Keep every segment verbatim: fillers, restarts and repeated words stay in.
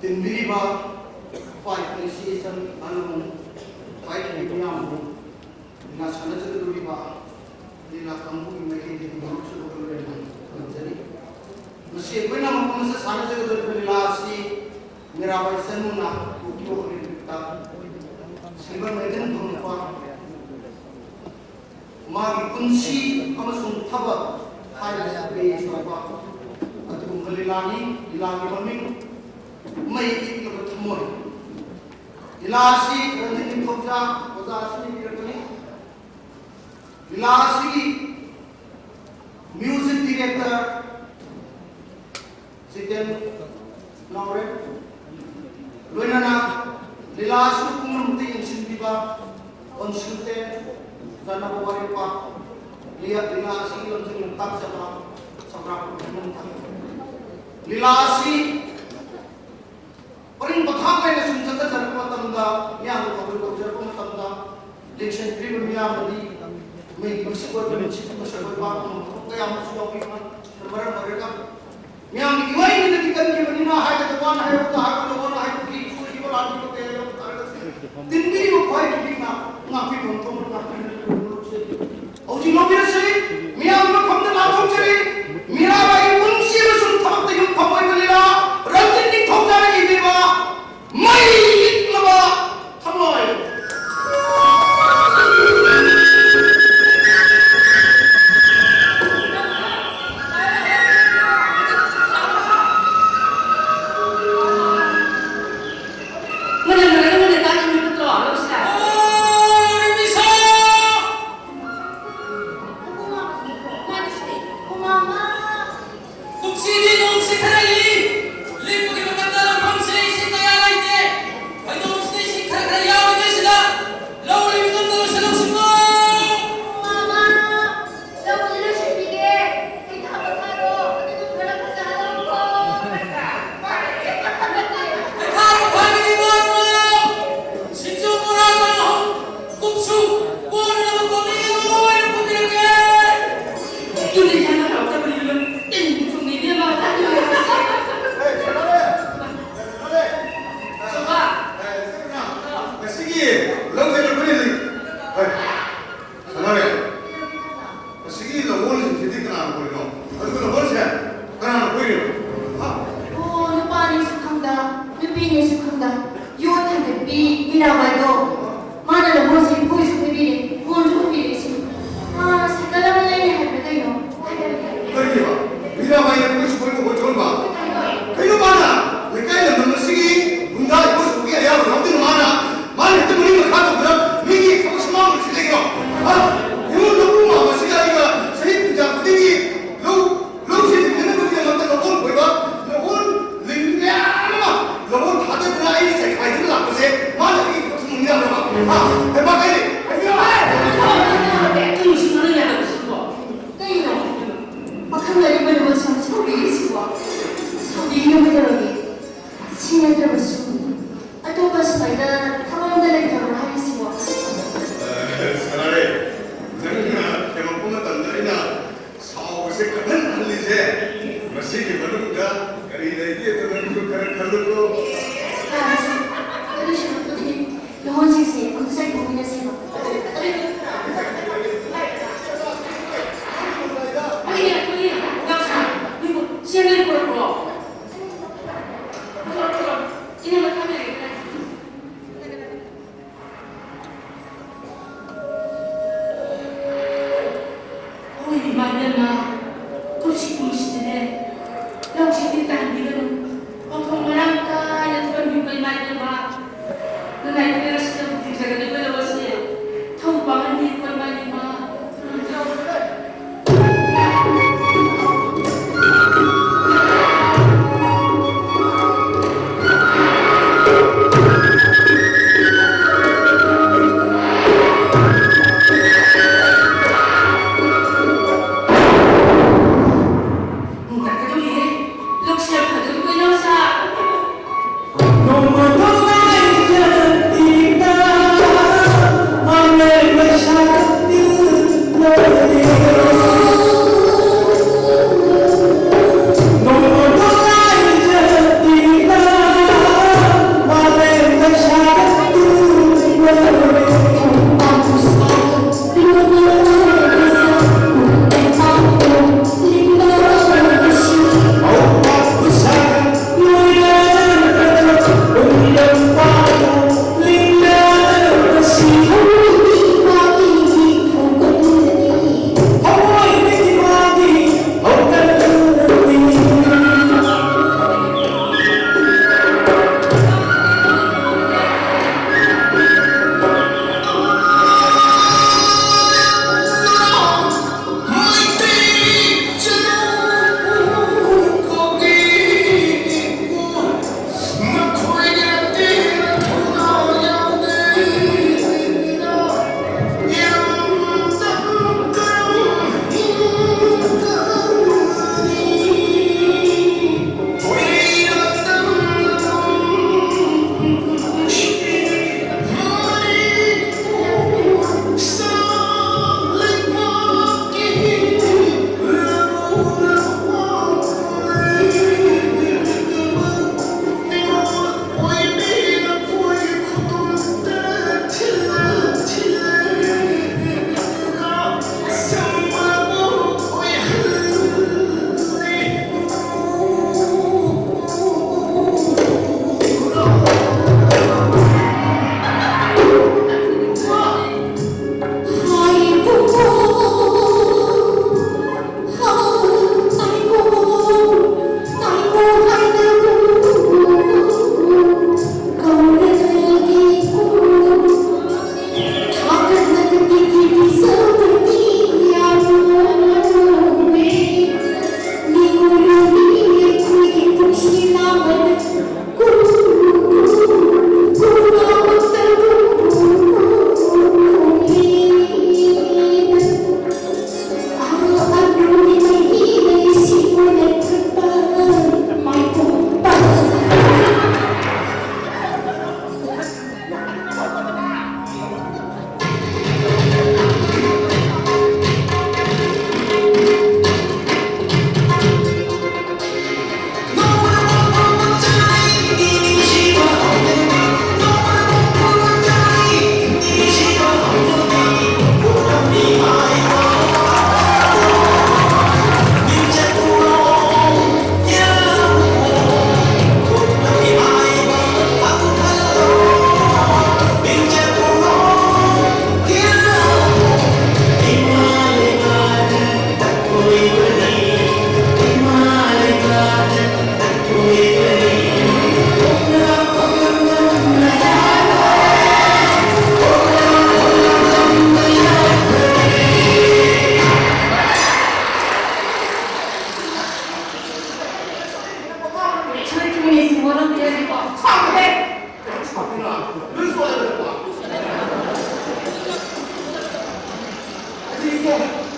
ꯇꯤꯟꯕꯤꯔꯤꯕ ꯈ꯭ꯋꯥꯏ ꯄꯨꯟꯁꯤ ꯏꯆꯝ ꯑꯃꯃꯝ ꯈ꯭ꯋꯥꯏ ꯃꯤꯌꯥꯝꯕꯨ ꯂꯤꯂꯥ ꯁꯥꯟꯅꯖꯒꯗꯧꯔꯤꯕ ꯂꯤꯂꯥ ꯀꯥꯡꯕꯨꯒꯤ ꯃꯥꯏꯀꯩꯗꯒꯤ ꯃꯔꯨꯞꯁꯨ ꯂꯣꯏꯅ ꯊꯝꯖꯔꯤ꯫ ꯉꯁꯤ ꯑꯩꯈꯣꯏꯅ ꯃꯐꯝ ꯑꯁꯤꯗ ꯁꯥꯟꯅꯖꯒꯗꯧꯔꯤꯕ ꯂꯤꯂꯥ ꯑꯁꯤ ꯃꯤꯔꯥꯕꯥꯏ ꯆꯅꯨꯅ ꯄꯣꯛꯄꯤꯕ ꯍꯣꯂꯤꯕꯤꯠꯇ ꯁꯤꯜꯚꯔ ꯃꯦꯗꯜ ꯐꯪꯂꯛꯄ ꯃꯥꯒꯤ ꯄꯨꯟꯁꯤ ꯑꯃꯁꯨꯡ ꯊꯕꯛ ꯍꯥꯏꯅ ꯁꯛꯂꯦ ꯇꯧꯕ ꯑꯗꯨꯒꯨꯝꯕ ꯂꯤꯂꯥꯅꯤ꯫ ꯂꯤꯂꯥꯒꯤ ꯃꯃꯤꯡ ꯃꯩ ꯏꯠꯂꯕ ꯊꯃꯣꯏ꯫ ꯂꯤꯂꯥ ꯑꯁꯤ ꯔꯟꯖꯤꯠ ꯅꯤꯡꯊꯧꯖꯥ ꯑꯣꯖꯥ ꯑꯁꯤꯅ ꯏꯔꯛꯄꯅꯤ꯫ ꯂꯤꯂꯥ ꯑꯁꯤꯒꯤ ꯃ꯭ꯌꯨꯖꯤꯛ ꯗꯤꯔꯦꯛꯇꯔ ꯖꯤꯇꯦꯟ ꯅꯥꯎꯔꯦꯝ, ꯂꯣꯏꯅꯅ ꯂꯤꯂꯥ ꯑꯁꯤ ꯄꯨꯝꯅꯃꯛꯇ ꯌꯦꯡꯁꯤꯟꯕꯤꯕ ꯀꯣꯟꯁꯨꯜꯇꯦꯟ ꯆꯥꯟꯅꯕ ꯋꯥꯔꯦꯞꯄ, ꯂꯤꯂꯥ ꯑꯁꯤꯒꯤ ꯂꯝꯖꯤꯡ ꯂꯝꯇꯥꯛꯆꯕ ꯁꯝꯔꯥꯠ ꯄꯨꯝꯅꯃꯛ ꯊꯝꯃꯤ꯫ ꯂꯤꯂꯥ ꯑꯁꯤ ꯄꯔꯤꯡ ꯄꯊꯥꯞ ꯅꯥꯏꯅ ꯁꯨꯝ ꯆꯠꯊꯖꯔꯛꯄ ꯃꯇꯝꯗ, ꯃꯤꯌꯥꯝꯅ ꯊꯧꯒꯜ ꯇꯧꯖꯔꯛꯄ ꯃꯇꯝꯗ, ꯂꯦꯡꯁꯤꯟꯕꯤꯔꯤꯕ ꯃꯤꯌꯥꯝꯅꯗꯤ ꯃꯩꯒꯤ ꯃꯁꯛ ꯑꯣꯏꯕ ꯅꯨꯡꯁꯤꯠꯀꯤ ꯃꯁꯛ ꯑꯣꯏꯕ ꯑꯃ ꯀꯌꯥ ꯑꯃꯁꯨ ꯌꯥꯎꯕꯤꯕꯅ ꯃꯔꯝ ꯑꯣꯏꯔꯒ ꯃꯤꯌꯥꯝꯒꯤ ꯏꯋꯥꯏ ꯃꯤꯗꯗꯤ ꯀꯟꯈꯤꯕꯅꯤꯅ ꯍꯥꯏꯒꯗꯕ ꯋꯥꯅ ꯍꯥꯏꯔꯛꯄꯗ ꯍꯥꯏꯒꯗꯕ ꯋꯥꯅ ꯍꯥꯏꯕꯒꯤ ꯁꯣꯏꯈꯤꯕ ꯂꯥꯟꯈꯤꯕ ꯀꯌꯥ ꯌꯥꯎ ꯇꯥꯔꯒꯁꯨ ꯇꯤꯟꯕꯤꯔꯤꯕ ꯈ꯭ꯋꯥꯏ ꯄꯤꯛꯅ ꯉꯥꯛꯄꯤꯐꯝ ꯊꯣꯛꯅ ꯉꯥꯛꯄꯤꯔꯤꯕ ꯍꯧꯖꯤꯛ ꯂꯧꯕꯤꯔꯁꯤ꯫ ꯃꯤꯌꯥꯝꯒꯤ ꯃꯐꯝꯗ ꯂꯥꯎꯊꯣꯛꯆꯔꯤ꯫ ꯃꯤꯔꯥꯕꯥꯏꯒꯤ ꯄꯨꯟꯁꯤ ꯑꯃꯁꯨꯡ ꯊꯕꯛꯇ ꯌꯨꯝꯐꯝ ꯑꯣꯏꯕ ꯂꯤꯂꯥ ꯔꯟꯖꯤꯠ ꯅꯤꯡꯊꯧꯖꯥꯅ ꯏꯕꯤꯕ ꯃꯩ ꯏꯠꯂꯕ ꯊꯃꯣꯏ꯫ ꯃꯅꯝ ꯃꯅꯝ ꯃꯅꯝ ꯇꯥꯈꯤꯕ ꯅꯠꯇ꯭ꯔꯣ? ꯂꯧꯁꯤꯔꯥ?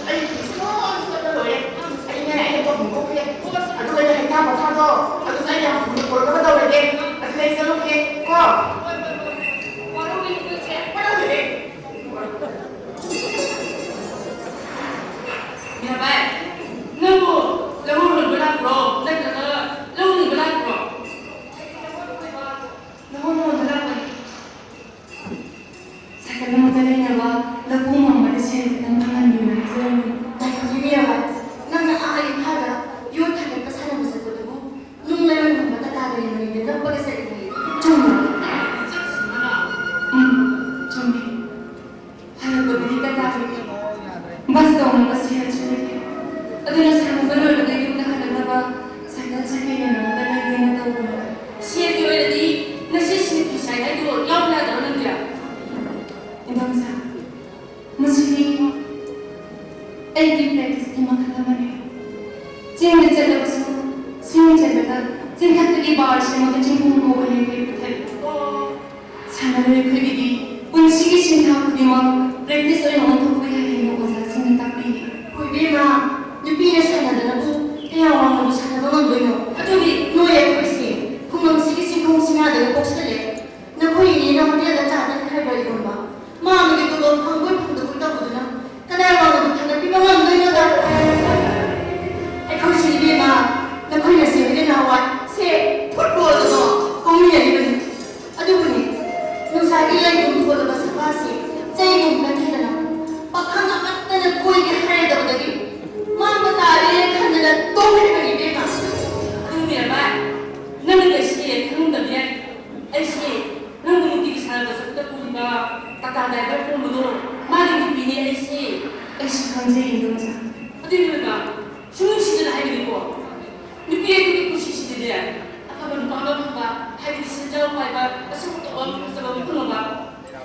ꯑꯩ ꯂꯣꯏ ꯆꯠꯂ ꯂꯣꯏꯔꯦ꯫ ꯑꯩꯅꯦ, ꯑꯩꯅ ꯇꯧꯐꯝ ꯊꯣꯛꯄꯤꯔꯦ꯫ ꯑꯗꯨꯒ ꯑꯩꯅ ꯍꯩꯊꯥ ꯄꯣꯊꯥꯗꯣ, ꯑꯗꯨꯁꯨ ꯑꯩꯅ ꯍꯥꯟꯅ ꯄꯨꯔꯛꯅꯕ ꯇꯧꯔꯒꯦ꯫ ꯑꯗꯨꯗꯤ ꯑꯩ ꯆꯠꯂꯨꯒꯦ ꯀꯣ꯫ ꯋꯥꯔꯧꯕꯤꯒꯅꯨ ꯏꯆꯦ꯫ ꯋꯥꯔꯧꯕꯤꯗꯦ꯫ ꯃꯤꯔꯥꯕꯥꯏ, ꯅꯪꯕꯨ ꯂꯧꯍꯣꯟ ꯍꯨꯟꯕ ꯂꯥꯛꯄ꯭ꯔꯣ? ꯅꯠꯇ꯭ꯔꯒ ꯂꯧ ꯂꯤꯡꯕ ꯂꯥꯛꯄ꯭ꯔꯣ? ꯂꯧꯍꯣꯟ ꯍꯨꯟꯕ ꯂꯥꯛꯄꯅꯤ꯫ ꯁꯥꯏꯀꯜ ꯑꯃꯠꯇ ꯂꯩꯅꯕ ꯂꯧꯄꯨ ꯃꯥꯝꯃꯗ ꯁꯦꯜ ꯈꯤꯇꯪ ꯐꯪꯍꯟꯕꯤꯌꯨ ꯍꯥꯏꯖꯔꯝꯕꯅꯤ꯫ ꯉꯥꯏꯈꯣ, ꯃꯤꯔꯥꯕꯥꯏ, ꯅꯪꯅ ꯑꯥ ꯏꯝꯐꯥꯜꯗ ꯌꯣꯠ ꯊꯥꯡꯒꯠꯄ ꯁꯥꯟꯅꯕ ꯆꯠꯄꯗꯨꯕꯨ ꯅꯨꯡ ꯂꯩꯔꯣꯟ ꯍꯨꯟꯕ ꯇꯥꯇꯥꯒ ꯂꯩꯃꯔꯤꯗ ꯅꯞꯄꯒ ꯆꯠꯂꯤꯗꯨꯅꯤ꯫ ꯆꯨꯝꯕ꯭ꯔꯣ? ꯎꯝ, ꯆꯨꯝꯃꯤ꯫ ꯍꯜꯂꯛꯄꯗꯗꯤ ꯇꯥꯇꯥꯒꯤ ꯕꯁ ꯇꯣꯡꯅꯕ ꯁꯦꯜꯁꯨ ꯂꯩꯇꯦ꯫ ꯑꯗꯨꯅ ꯁꯥꯟꯅꯕ ꯂꯣꯏꯔꯒ ꯌꯨꯝꯗ ꯍꯜꯂꯛꯅꯕ ꯁꯥꯏꯀꯜ ꯁꯦꯀꯦꯟ ꯍꯦꯟ ꯑꯃꯗ ꯂꯩꯒꯦꯅ ꯇꯧꯕꯅꯦ꯫ ꯁꯦꯜꯒꯤ ꯑꯣꯏꯔꯗꯤ ꯉꯁꯤ ꯁꯤꯅ ꯐꯤ ꯁꯥꯏ ꯍꯥꯏꯗꯣ ꯌꯥꯎꯕ ꯌꯥꯗ꯭ꯔꯣ ꯅꯪꯗꯤ? ꯏꯟꯗꯣꯝꯆꯥ, ꯃꯁꯤꯗꯤ ꯑꯩꯒꯤ ꯄ꯭ꯔꯦꯛꯇꯤꯁꯀꯤ ꯃꯈꯜ ꯑꯃꯅꯤ꯫ ꯆꯤꯡꯗ ꯆꯠꯂꯕꯁꯨ ꯁꯤꯡ ꯆꯜꯂꯒ ꯆꯤꯡꯊꯛꯇꯒꯤ ꯕꯥꯔ ꯁꯦꯝꯃꯒ ꯆꯤꯡꯈꯣꯡ ꯐꯥꯎꯕ ꯍꯦꯛ ꯍꯦꯛ ꯄꯨꯊꯔꯛꯏ꯫ ꯁꯥꯟꯅꯔꯣꯏ ꯑꯩꯈꯣꯏꯒꯤꯗꯤ ꯄꯨꯟꯁꯤꯒꯤ ꯁꯤꯟꯊꯥ ꯈꯨꯗꯤꯡꯃꯛ ꯄ꯭ꯔꯦꯛꯇꯤꯁ ꯑꯣꯏꯅ ꯑꯣꯟꯊꯣꯛꯄ ꯌꯥꯏ ꯍꯥꯏꯅ ꯑꯣꯖꯥꯁꯤꯡꯅ ꯇꯥꯛꯄꯤꯔꯤ꯫ ꯍꯣꯏ ꯏꯕꯦꯝꯃ, ꯅꯨꯄꯤꯅ ꯁꯥꯟꯅꯗꯅꯕꯨ ꯀꯌꯥꯝ ꯋꯥꯡꯅꯕꯨ ꯁꯥꯟꯅꯕ ꯉꯝꯗꯣꯏꯅꯣ? ꯑꯗꯨꯅꯤ꯫ ꯅꯣꯏ ꯑꯩꯈꯣꯏꯁꯦ ꯈꯨꯡꯒꯪꯁꯤꯒꯤ ꯆꯤꯡꯈꯣꯡ ꯆꯤꯡꯌꯥꯗꯒ ꯄꯣꯛꯁꯜꯂꯦ꯫ ꯅꯈꯣꯏ ꯏꯅꯦꯅ ꯍꯣꯇꯦꯜꯗ ꯆꯥ ꯇꯟ ꯈꯔ ꯈꯔ ꯌꯣꯟꯕ, ꯃꯥ ꯑꯃꯒꯤ ꯇꯣꯂꯣꯞ ꯐꯪꯕꯣꯏ ꯐꯪꯗꯕꯣꯏ ꯇꯧꯕꯗꯨꯅ ꯀꯅꯥ ꯋꯥꯡꯅꯕꯨ ꯊꯥꯡꯒꯠꯄꯤꯕ ꯉꯝꯗꯣꯏꯅꯣꯗ? ꯑꯩꯈꯣꯏꯁꯨ ꯏꯕꯦꯝꯃ, ꯅꯈꯣꯏꯅ ꯆꯦꯟꯕꯗ ꯅꯍꯥꯟꯋꯥꯏ ꯁꯦ ꯐꯨꯠꯕꯣꯜꯗꯣ ꯀꯥꯎꯃꯤꯟꯅꯔꯤꯕꯅꯤ꯫ ꯑꯗꯨꯕꯨꯅꯦ, ꯅꯨꯡꯁꯥꯒꯤ ꯂꯩꯒꯨꯝ ꯊꯣꯛꯂꯕ ꯁꯛꯇꯥꯁꯦ ꯆꯩꯒꯨꯝ ꯀꯟꯈꯤꯗꯅ ꯄꯥꯈꯪ ꯑꯃꯠꯇꯅ ꯀꯣꯏꯒꯦ ꯍꯥꯏꯔꯗꯕꯗꯒꯤ ꯃꯥꯡꯕ ꯇꯥꯔꯦ ꯈꯟꯗꯅ ꯇꯣꯛꯈ꯭ꯔꯤꯕꯅꯤ ꯏꯕꯦꯝꯃ꯫ ꯑꯗꯨ ꯃꯤꯔꯥꯕꯥꯏ, ꯅꯪꯅ ꯀꯩꯁꯤ ꯈꯪꯗꯕ ꯌꯥꯏ꯫ ꯑꯩꯁꯤ ꯅꯪꯕꯨ ꯅꯨꯡꯇꯤꯒꯤ ꯁꯥꯟꯅꯕ ꯆꯠꯄꯗ ꯄꯨꯔꯤꯕ ꯇꯥꯇꯥ ꯗ꯭ꯔꯥꯏꯚꯔ ꯇꯣꯝꯕꯗꯣ ꯃꯥꯒꯤ ꯅꯨꯄꯤꯅꯦ ꯑꯩꯁꯤ꯫ ꯑꯩꯁꯨ ꯈꯪꯖꯩ, ꯏꯟꯗꯣꯝꯆꯥ꯫ ꯑꯗꯨꯏ ꯃꯤꯔꯥꯕꯥꯏ, ꯁꯨꯝ ꯅꯨꯡꯁꯤꯗꯅ ꯍꯥꯏꯕꯅꯤꯀꯣ꯫ ꯅꯨꯄꯤ ꯑꯩꯈꯣꯏꯒꯤ ꯄꯨꯟꯁꯤꯁꯤꯗꯤꯅꯦ, ꯑꯐꯕ ꯅꯨꯄꯥ ꯑꯃ ꯐꯪꯕ, ꯍꯥꯏꯕꯗꯤ ꯁꯦꯟꯖꯥꯎ ꯄꯥꯏꯕ, ꯃꯁꯛ ꯃꯇꯧ ꯐꯖꯕ ꯑꯃ ꯐꯪꯉꯕ,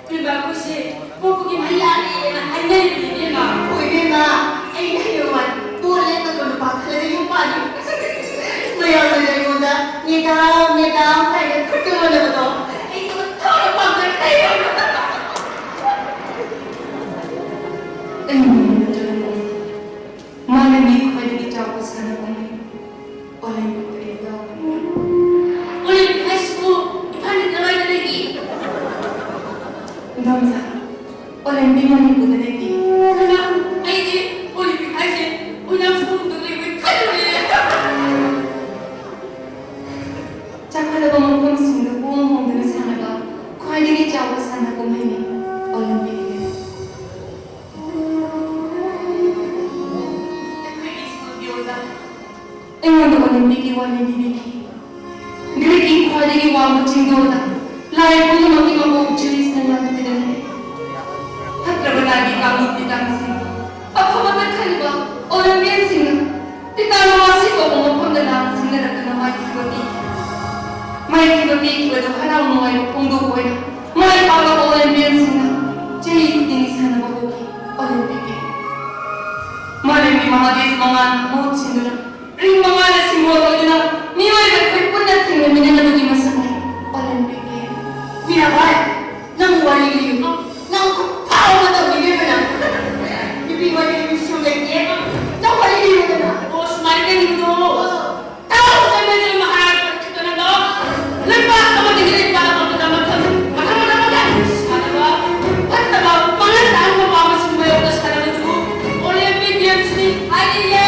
ꯏꯕꯦꯝꯃ, ꯑꯩꯈꯣꯏꯁꯦ ꯄꯣꯛꯄꯒꯤ ꯃꯍꯩ ꯌꯥꯜꯂꯦꯅ ꯍꯥꯏꯅꯔꯤꯕꯅꯤ, ꯏꯕꯦꯝꯃ꯫ ꯍꯣꯏ, ꯏꯕꯦꯝꯃ, ꯑꯩꯅ ꯍꯌꯦꯡꯋꯥꯏ ꯕꯣꯜ ꯂꯦꯞꯀꯗꯕ ꯅꯨꯄꯥ ꯈꯜꯂꯒ ꯌꯨꯝ ꯄꯥꯜꯂꯤ꯫ ꯃꯌꯥꯝꯅ ꯑꯩꯉꯣꯟꯗ "ꯃꯦꯗꯥꯝ, ꯃꯦꯗꯥꯝ" ꯀꯥꯏꯅ ꯈꯨꯠꯀ ꯂꯣꯟꯅꯕꯗꯣ ꯑꯩ ꯊꯥꯅ ꯄꯥꯝꯖꯈ꯭ꯔꯦ꯫ ꯑꯩ ꯅꯣꯡꯃ ꯅꯠꯇ꯭ꯔꯒ ꯅꯣꯡꯃ ꯁꯥꯟꯅꯐꯝ ꯑꯣꯂꯦꯝꯄꯤꯛꯇ ꯑꯩ ꯌꯥꯎꯒꯅꯤ꯫ ꯑꯣꯂꯦꯝꯄꯤꯛ ꯍꯥꯏꯁꯤꯕꯨ ꯏꯝꯐꯥꯜꯗ ꯀꯗꯥꯏꯗ ꯂꯩꯒꯦ? ꯏꯟꯗꯣꯝꯆꯥ, ꯑꯣꯂꯦꯝꯄꯤꯛ ꯃꯅꯤꯄꯨꯔꯗ ꯂꯩꯇꯦ꯫ ꯍꯩꯃꯥ, ꯑꯩꯗꯤ ꯑꯣꯂꯦꯝꯄꯤꯛ ꯍꯥꯏꯁꯦ ꯑꯣꯏꯅꯥꯝ ꯁꯣꯔꯣꯛꯇ ꯂꯩꯕꯣꯏ ꯈꯜꯂꯨꯔꯦ꯫ ꯆꯥꯎꯈꯠꯂꯕ ꯃꯐꯝꯁꯤꯡꯗ ꯍꯣꯡ ꯍꯣꯡꯗꯨꯅ ꯁꯥꯟꯅꯕ ꯈ꯭ꯋꯥꯏꯗꯒꯤ ꯆꯥꯎꯕ ꯁꯥꯟꯅ ꯀꯨꯝꯍꯩꯅꯤ ꯑꯣꯂꯦꯝꯄꯤꯛ ꯒꯦꯝꯁ꯫ ꯑꯩꯈꯣꯏꯒꯤ ꯁ꯭ꯀꯨꯜꯒꯤ ꯑꯣꯖꯥ ꯑꯩꯉꯣꯟꯗ ꯑꯣꯂꯦꯝꯄꯤꯛꯀꯤ ꯋꯥꯔꯤ ꯂꯤꯕꯤꯈꯤ꯫ ꯒ꯭ꯔꯤꯛꯀꯤ ꯈ꯭ꯋꯥꯏꯗꯒꯤ ꯋꯥꯡꯕ ꯆꯤꯡꯗꯣꯜꯗ ꯂꯥꯏ ꯄꯨꯝꯅꯃꯛꯀꯤ ꯃꯀꯣꯛ ꯖꯤꯎꯁꯅ ꯂꯥꯟꯊꯣꯏꯗꯅ ꯂꯩ꯫ ꯐꯠꯇ꯭ꯔꯕ ꯂꯥꯏꯒꯤ ꯀꯥꯡꯂꯨꯞ ꯇꯤꯇꯥꯟꯁꯤꯡ, ꯑꯐꯕꯇ ꯈꯜꯂꯤꯕ ꯑꯣꯂꯦꯝꯄꯤꯌꯟꯁꯤꯡꯅ ꯇꯤꯇꯥꯟ ꯃꯥꯁꯤ ꯀꯧꯕ ꯃꯐꯝꯗ ꯂꯥꯟ ꯁꯤꯡꯅꯔꯛꯇꯨꯅ ꯃꯥꯏꯊꯤꯕ ꯄꯤꯈꯤ꯫ ꯃꯥꯏꯊꯤꯕ ꯄꯤꯈꯤꯕꯗꯨ ꯍꯔꯥꯎ ꯅꯨꯡꯉꯥꯏꯕ ꯐꯣꯡꯗꯣꯛꯄ ꯑꯣꯏꯅ ꯃꯥꯏ ꯄꯥꯛꯂꯕ ꯑꯣꯂꯦꯝꯄꯤꯌꯟꯁꯤꯡꯅ ꯆꯍꯤ ꯈꯨꯗꯤꯡꯒꯤ ꯁꯥꯟꯅꯕ ꯍꯧꯈꯤ꯫ ꯑꯣꯂꯦꯝꯄꯤꯛꯀꯤ ꯃꯥꯂꯦꯝꯒꯤ ꯃꯍꯥꯗꯦꯁ ꯃꯉꯥꯅ ꯃꯍꯨꯠ ꯁꯤꯟꯗꯨꯅ ꯔꯤꯡ ꯃꯉꯥꯗ ꯁꯤꯡꯕꯣꯜ ꯑꯣꯏꯗꯨꯅ ꯃꯤꯑꯣꯏꯕ ꯑꯩꯈꯣꯏ ꯄꯨꯟꯅ ꯊꯦꯡꯅꯃꯤꯟꯅꯅꯕꯒꯤ ꯃꯁꯛꯅꯤ ꯑꯣꯂꯦꯝꯄꯤꯛ ꯒꯦꯝ꯫ ꯃꯤꯔꯥꯕꯥꯏ, ꯅꯪ ꯋꯥꯔꯤ ꯂꯤꯌꯨ꯫ ꯅꯪ ꯈꯨꯠ ꯐꯥꯕ ꯑꯃ ꯇꯧꯔꯤ ꯏꯕꯦꯝꯃ ꯅꯪ꯫ ꯅꯨꯄꯤ ꯋꯥꯔꯤ ꯂꯤꯕꯁꯨ ꯂꯩꯇꯦ꯫ ꯅꯪ ꯋꯥꯔꯤ ꯂꯤꯌꯨꯗꯅ꯫ ꯑꯣ, ꯁꯨꯃꯥꯏꯅ ꯂꯤꯕꯗꯣ꯫ ꯇꯥꯎ, ꯆꯠꯂꯣꯏ ꯆꯠꯂꯣꯏ ꯃꯍꯥꯔꯥꯖ ꯈꯤꯇꯅꯗꯣ꯫ ꯂꯩꯕꯥꯛ ꯑꯃꯗꯒꯤ ꯂꯩꯕꯥꯛ ꯑꯃꯗ ꯃꯊꯪ, ꯃꯊꯪ, ꯃꯊꯪ, ꯃꯊꯪ ꯁꯥꯟꯅꯕ ꯐꯠꯇꯕ ꯃꯉꯥ ꯇꯔꯥ ꯅꯨꯄꯥ ꯑꯃꯁꯨꯡ ꯃꯌꯣꯛꯇ ꯁꯥꯟꯅꯕꯗꯨꯕꯨ ꯑꯣꯂꯦꯝꯄꯤꯛ ꯒꯦꯝꯁꯅꯤ ꯍꯥꯏꯔꯤꯌꯦ꯫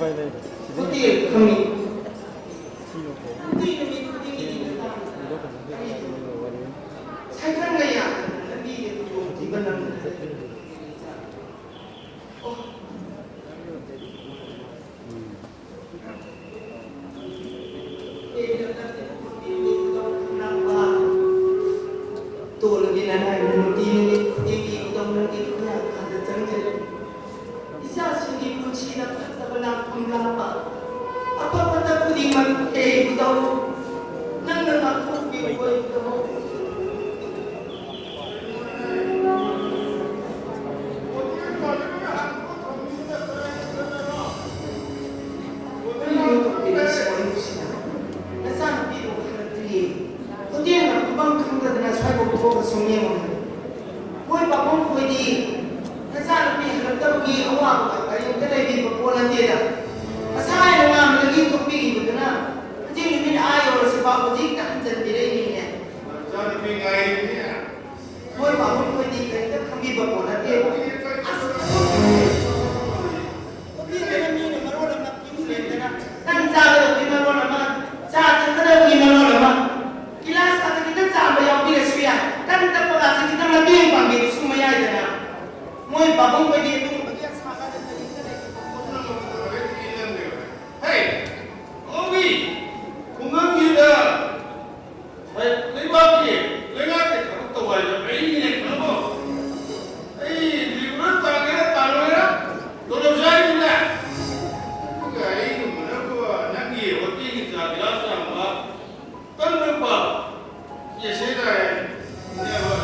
ꯍꯣꯇꯦꯜ ꯈꯪꯉꯤ꯫ ꯅꯨꯡꯇꯤ ꯅꯨꯃꯤꯠ ꯈꯨꯗꯤꯡꯒꯤ ꯁꯥꯏꯀꯜꯅ ꯌꯥꯗꯗꯅ ꯂꯝꯕꯤꯗ ꯈꯨꯗꯣꯡꯊꯤꯕ ꯅꯪꯗꯅ꯫ ꯑꯣ꯫ ꯇꯣꯜꯂꯕꯤ ꯅꯅꯥꯏ ꯅꯨꯡꯇꯤ ꯅꯨꯃꯤꯠ ꯈꯨꯗꯤꯡꯒꯤ ꯏꯇꯧ ꯅꯪꯒꯤ ꯈꯨꯌꯥ ꯈꯥꯗ ꯆꯪꯖꯔꯤ꯫ ꯏꯆꯥꯁꯤꯡꯒꯤ ꯄꯨꯟꯁꯤꯗ ꯐꯠꯇꯕ ꯂꯥꯛꯐꯝ ꯂꯥꯛꯄ, ꯑꯐ ꯐꯠꯇ ꯈꯨꯗꯤꯡꯃꯛ ꯍꯦꯛ ꯏꯕꯨꯙꯧ, ꯅꯪꯅ ꯉꯥꯛꯊꯣꯛꯄꯤꯌꯨ ꯏꯕꯨꯙꯧ꯫ ꯅꯆꯥꯅꯨꯄꯤꯗꯣ ꯍꯜꯂꯛꯇ꯭ꯔꯤꯌꯦ꯫ ꯍꯣꯇꯦꯜꯅ ꯐꯝꯐꯝ ꯈꯪꯗꯗꯅ ꯁ꯭ꯋꯥꯏꯐꯥꯎ ꯊꯣꯛꯑꯒ ꯁꯨꯝ ꯌꯦꯡꯉꯝꯕꯅꯤ꯫ ꯃꯣꯏ ꯄꯥꯕꯨꯡ ꯈꯣꯏꯗꯤ ꯅꯆꯥꯅꯨꯄꯤ ꯍꯜꯂꯛꯇꯕꯒꯤ ꯑꯋꯥꯕꯒ ꯀꯔꯤꯝꯇ ꯂꯩꯕꯤꯕ ꯄꯣꯠ ꯅꯠꯇꯦꯗ꯫ ꯉꯁꯥꯏ ꯅꯣꯡꯉꯥꯟꯕꯗꯒꯤ ꯊꯣꯛꯄꯤꯈꯤꯕꯗꯨꯅ ꯍꯧꯖꯤꯛ ꯅꯨꯃꯤꯠ ꯑꯥ ꯌꯧꯔꯁꯤꯐꯥꯎ ꯍꯧꯖꯤꯛꯇ ꯍꯟꯖꯤꯟꯕꯤꯔꯛꯏꯅꯤꯅꯦ꯫ ꯅꯆꯥꯅꯨꯄꯤ ꯉꯥꯏꯔꯤꯕꯅꯤ꯫ ꯃꯣꯏ ꯄꯥꯕꯨꯡ ꯈꯣꯏꯗꯤ ꯀꯔꯤꯝꯇ ꯈꯪꯕꯤꯕ ꯄꯣꯠ ꯅꯠꯇꯦꯕ꯫ ꯑꯁ! ꯅꯨꯄꯤꯗꯨꯅ ꯃꯤꯅ ꯃꯔꯣꯜ ꯑꯃ ꯀ꯭ꯌꯨ ꯂꯦꯡꯗꯅ, ꯇꯟ ꯆꯥꯒꯗꯕꯒꯤ ꯃꯔꯣꯜ ꯑꯃ, ꯆꯥ ꯊꯛꯀꯗꯕꯒꯤ ꯃꯔꯣꯜ ꯑꯃ, ꯒꯤꯂꯥꯁ ꯈꯛꯇ ꯈꯤꯇꯪ ꯆꯥꯝꯕ ꯌꯥꯎꯕꯤꯔꯁꯨ ꯌꯥꯏ, ꯇꯟ ꯇꯛꯄꯒꯁꯤ ꯈꯤꯇꯪ ꯃꯇꯦꯡ ꯄꯥꯡꯕꯤꯔꯁꯨ ꯃꯌꯥꯏꯗꯅ꯫ ꯃꯣꯏ ꯄꯥꯕꯨꯡ ꯈꯣꯏꯗꯤ ꯑꯗꯨꯒꯨꯝꯕꯒꯤ ꯑꯁꯥꯒꯥꯗ ꯀꯔꯤꯝꯇ ꯂꯩꯇꯦ꯫ ꯍꯦ, ꯑꯉꯥꯎꯕꯤ, ꯈꯨꯡꯒꯪꯁꯤꯗ ꯍꯣꯏ, ꯂꯩꯕꯥꯛꯀꯤ, ꯂꯩꯉꯥꯛꯀꯤ ꯊꯕꯛ ꯇꯧꯕ ꯍꯥꯏꯕ ꯑꯩꯅꯦ ꯈꯪꯉꯕꯣ? ꯑꯩ ꯂꯤꯕ꯭ꯔꯥ ꯇꯥꯒꯦꯔꯥ ꯇꯥꯔꯣꯏꯔꯥ? ꯇꯣꯂꯣꯞ ꯆꯥꯔꯤꯗꯨꯅꯦ꯫ ꯑꯗꯨꯒ ꯑꯩꯒꯨꯝꯕꯅꯕꯨ ꯅꯪꯒꯤ ꯍꯣꯇꯦꯜꯒꯤ ꯆꯥ ꯒꯤꯂꯥꯁ ꯌꯥꯝꯕ, ꯇꯟ ꯅꯨꯄꯥ, ꯌꯦꯁꯦ ꯇꯥꯏ꯫ ꯅꯦꯕ꯫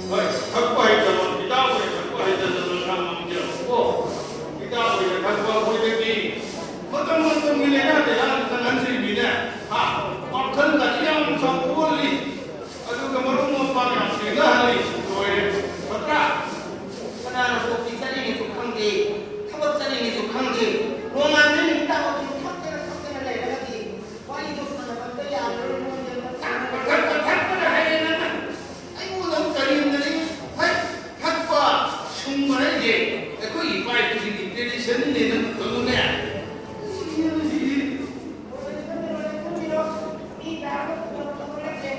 ꯍꯣꯏ, ꯊꯛꯄ ꯍꯩꯇꯕ, ꯏꯇꯥꯎ ꯍꯣꯏ ꯊꯛꯄ ꯍꯩꯇꯗꯅ ꯉꯥꯡꯕ ꯃꯤꯁꯦ, ꯑꯣ, ꯏꯇꯥꯎ ꯍꯣꯏꯅ ꯊꯛꯄ ꯑꯩꯈꯣꯏꯗꯗꯤ ꯃꯇꯝ ꯃꯇꯝꯒꯤ ꯂꯥꯏꯅꯥ ꯇꯤꯟꯅꯥ ꯆꯪꯍꯟꯗ꯭ꯔꯤꯕꯅꯤꯅꯦ꯫ ꯍꯥ? ꯄꯥꯡꯈꯜꯒꯁꯤ ꯌꯥꯝ ꯆꯥꯎꯊꯣꯛꯍꯜꯂꯤ꯫ ꯑꯗꯨꯒ ꯃꯔꯨꯞ ꯃꯄꯥꯡ ꯌꯥꯝ ꯁꯦꯡꯅꯍꯜꯂꯤ꯫ ꯂꯣꯏꯔꯦ꯫ ꯐꯠꯇ꯭ꯔꯥ? ꯀꯅꯥ ꯊꯕꯛ ꯆꯠꯅꯤꯡꯉꯦꯁꯨ ꯈꯪꯗꯦ꯫ ꯅꯣꯡꯉꯥꯟꯕ ꯅꯨꯃꯤꯠ ꯇꯥꯕ ꯑꯗꯨꯝ ꯊꯛꯇꯅ ꯊꯛꯇꯅ ꯂꯩꯔꯒꯗꯤ ꯋꯥꯔꯤꯗꯣ ꯁꯥꯟꯅꯕ ꯑꯝꯇ ꯌꯥꯔꯔꯣꯏ꯫ ꯃꯣꯏꯗꯤ ꯑꯝꯇ ꯊꯛꯄ ꯊꯛꯄꯗ ꯍꯥꯏꯔꯦ ꯅꯪꯅ꯫ ꯑꯩꯉꯣꯟꯗ ꯑꯃꯨꯛ ꯀꯔꯦꯝꯅꯔꯤ꯫ ꯍꯩ, ꯊꯛꯄ ꯁꯨꯡꯕ ꯍꯥꯏꯁꯦ ꯑꯩꯈꯣꯏ ꯏꯄꯥ ꯏꯄꯨꯁꯤꯡꯒꯤ traditionꯅꯤꯅꯦ, ꯅꯪ ꯈꯪꯉꯨꯅꯦ꯫ ꯃꯤ ꯇꯔꯥꯃꯨꯛ ꯄꯨꯊꯣꯛꯄ ꯅꯠꯇꯦ꯫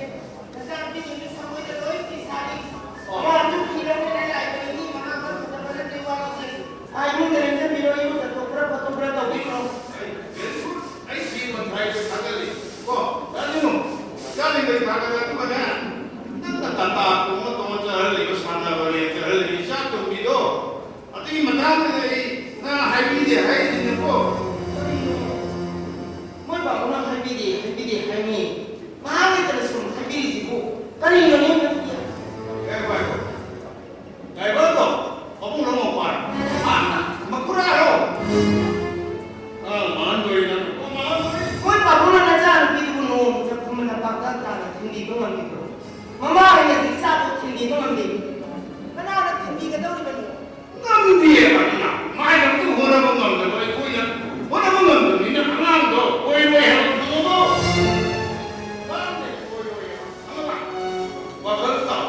ꯅꯆꯥꯅꯨꯄꯤꯁꯤꯡꯗꯨ ꯁꯪꯒꯣꯏꯗ ꯂꯣꯏ ꯐꯤ ꯁꯥꯔꯤ꯫ ꯑꯣ꯫ ꯑꯉꯥꯡꯁꯨ ꯐꯤ ꯂꯧꯅꯤꯡꯉꯥꯏ ꯂꯥꯛꯏꯕꯅꯤ꯫ ꯃꯤ ꯃꯉꯥ ꯈꯛ ꯄꯨꯊꯣꯛꯄ ꯅꯠꯇꯦ, ꯋꯥ ꯂꯧꯗꯦ꯫ ꯑꯥ, ꯏꯃꯨꯡꯗ ꯂꯦꯡꯁꯤꯟꯕꯤꯔꯣ, ꯏꯔꯨ ꯖꯠꯊꯣꯛꯄ꯭ꯔꯥ ꯈꯣꯠꯇꯣꯛꯄ꯭ꯔꯥ ꯇꯧꯕꯤꯈ꯭ꯔꯣ꯫ ꯑꯩ very good꯫ ꯑꯩ ꯐꯤ ꯃꯊꯥꯏꯗꯣ ꯊꯥꯒꯠꯂꯤ꯫ ꯀꯣ, ꯇꯥꯅꯤꯡꯉꯨ꯫ ꯏꯆꯥꯁꯤꯡꯗ ꯊꯥꯒꯠꯂꯦ, ꯑꯗꯨꯒꯅꯦ, ꯅꯪꯅ ꯇꯥꯇꯥ ꯇꯣꯡꯉ ꯇꯣꯡꯉ ꯆꯠꯍꯜꯂꯤꯕ, ꯁꯥꯟꯅꯕꯅꯦ ꯆꯠꯍꯜꯂꯤꯕ ꯏꯆꯥ ꯇꯣꯝꯕꯤꯗꯣ꯫ ꯑꯗꯨꯒꯤ ꯃꯇꯥꯡꯗꯗꯤ ꯑꯩ ꯅꯪ ꯍꯥꯏꯕꯤꯗꯦ ꯍꯥꯏꯔꯤꯁꯤꯅꯀꯣ꯫ ꯃꯣꯏ ꯕꯥꯕꯨꯡꯅ ꯍꯥꯏꯕꯤꯗꯦ, ꯍꯥꯏꯕꯤꯗꯦ ꯍꯥꯏꯅꯤ꯫ ꯃꯍꯥꯛ ꯂꯩꯇꯅ ꯁꯨꯝ ꯍꯥꯏꯕꯤꯔꯤꯁꯤꯕꯨ ꯀꯔꯤꯅꯣꯅꯦ? ꯉꯥꯏꯈꯣ, ꯉꯥꯏꯈꯣ꯫ ꯗ꯭ꯔꯥꯏꯚꯔꯗꯣ ꯃꯕꯨꯡ ꯂꯧ ꯃꯄꯥꯔ ꯃꯥꯅ ꯃꯈꯨꯔꯥꯔꯣ? ꯑꯉꯥꯡ ꯃꯥꯡꯍꯟꯗꯣꯔꯤ ꯅꯪ꯫ ꯑꯣ, ꯃꯥꯡꯍꯟꯗꯣꯔꯤ꯫ ꯃꯣꯏ ꯄꯥꯕꯨꯡꯅ ꯅꯆꯥꯅꯨꯄꯤꯗꯨꯕꯨ ꯅꯣꯡꯃꯇ ꯈꯨꯃꯟ ꯂꯝꯄꯥꯛꯇ ꯇꯥꯅ ꯊꯤꯟꯕꯤꯕ ꯉꯝꯈꯤꯕ꯭ꯔꯣ? ꯃꯃꯥ ꯑꯣꯏꯅ ꯏꯆꯥꯕꯨ ꯊꯤꯟꯕꯤꯕ ꯉꯝꯗꯦ꯫ ꯀꯅꯥꯅ ꯊꯤꯟꯕꯤꯒꯗꯧꯔꯤꯕꯅꯣ? ꯉꯝꯗꯦꯕ ꯑꯗꯨꯅ꯫ ꯃꯥꯏꯗ ꯑꯗꯨꯝ ꯍꯣꯠꯅꯕ ꯉꯝꯗꯕ ꯑꯩꯈꯣꯏꯅ ꯍꯣꯠꯅꯕ ꯉꯝꯗꯕꯅꯤꯅ ꯑꯉꯥꯡꯗꯣ ꯑꯣꯏꯔꯣꯏ ꯍꯥꯏꯕ ꯈꯪꯉꯕꯣ? ꯀꯥꯟꯗꯦ ꯑꯣꯏꯔꯣꯏ ꯍꯥꯏꯕ ꯈꯪꯉꯕ? ꯋꯥꯈꯜ ꯇꯥꯎ꯫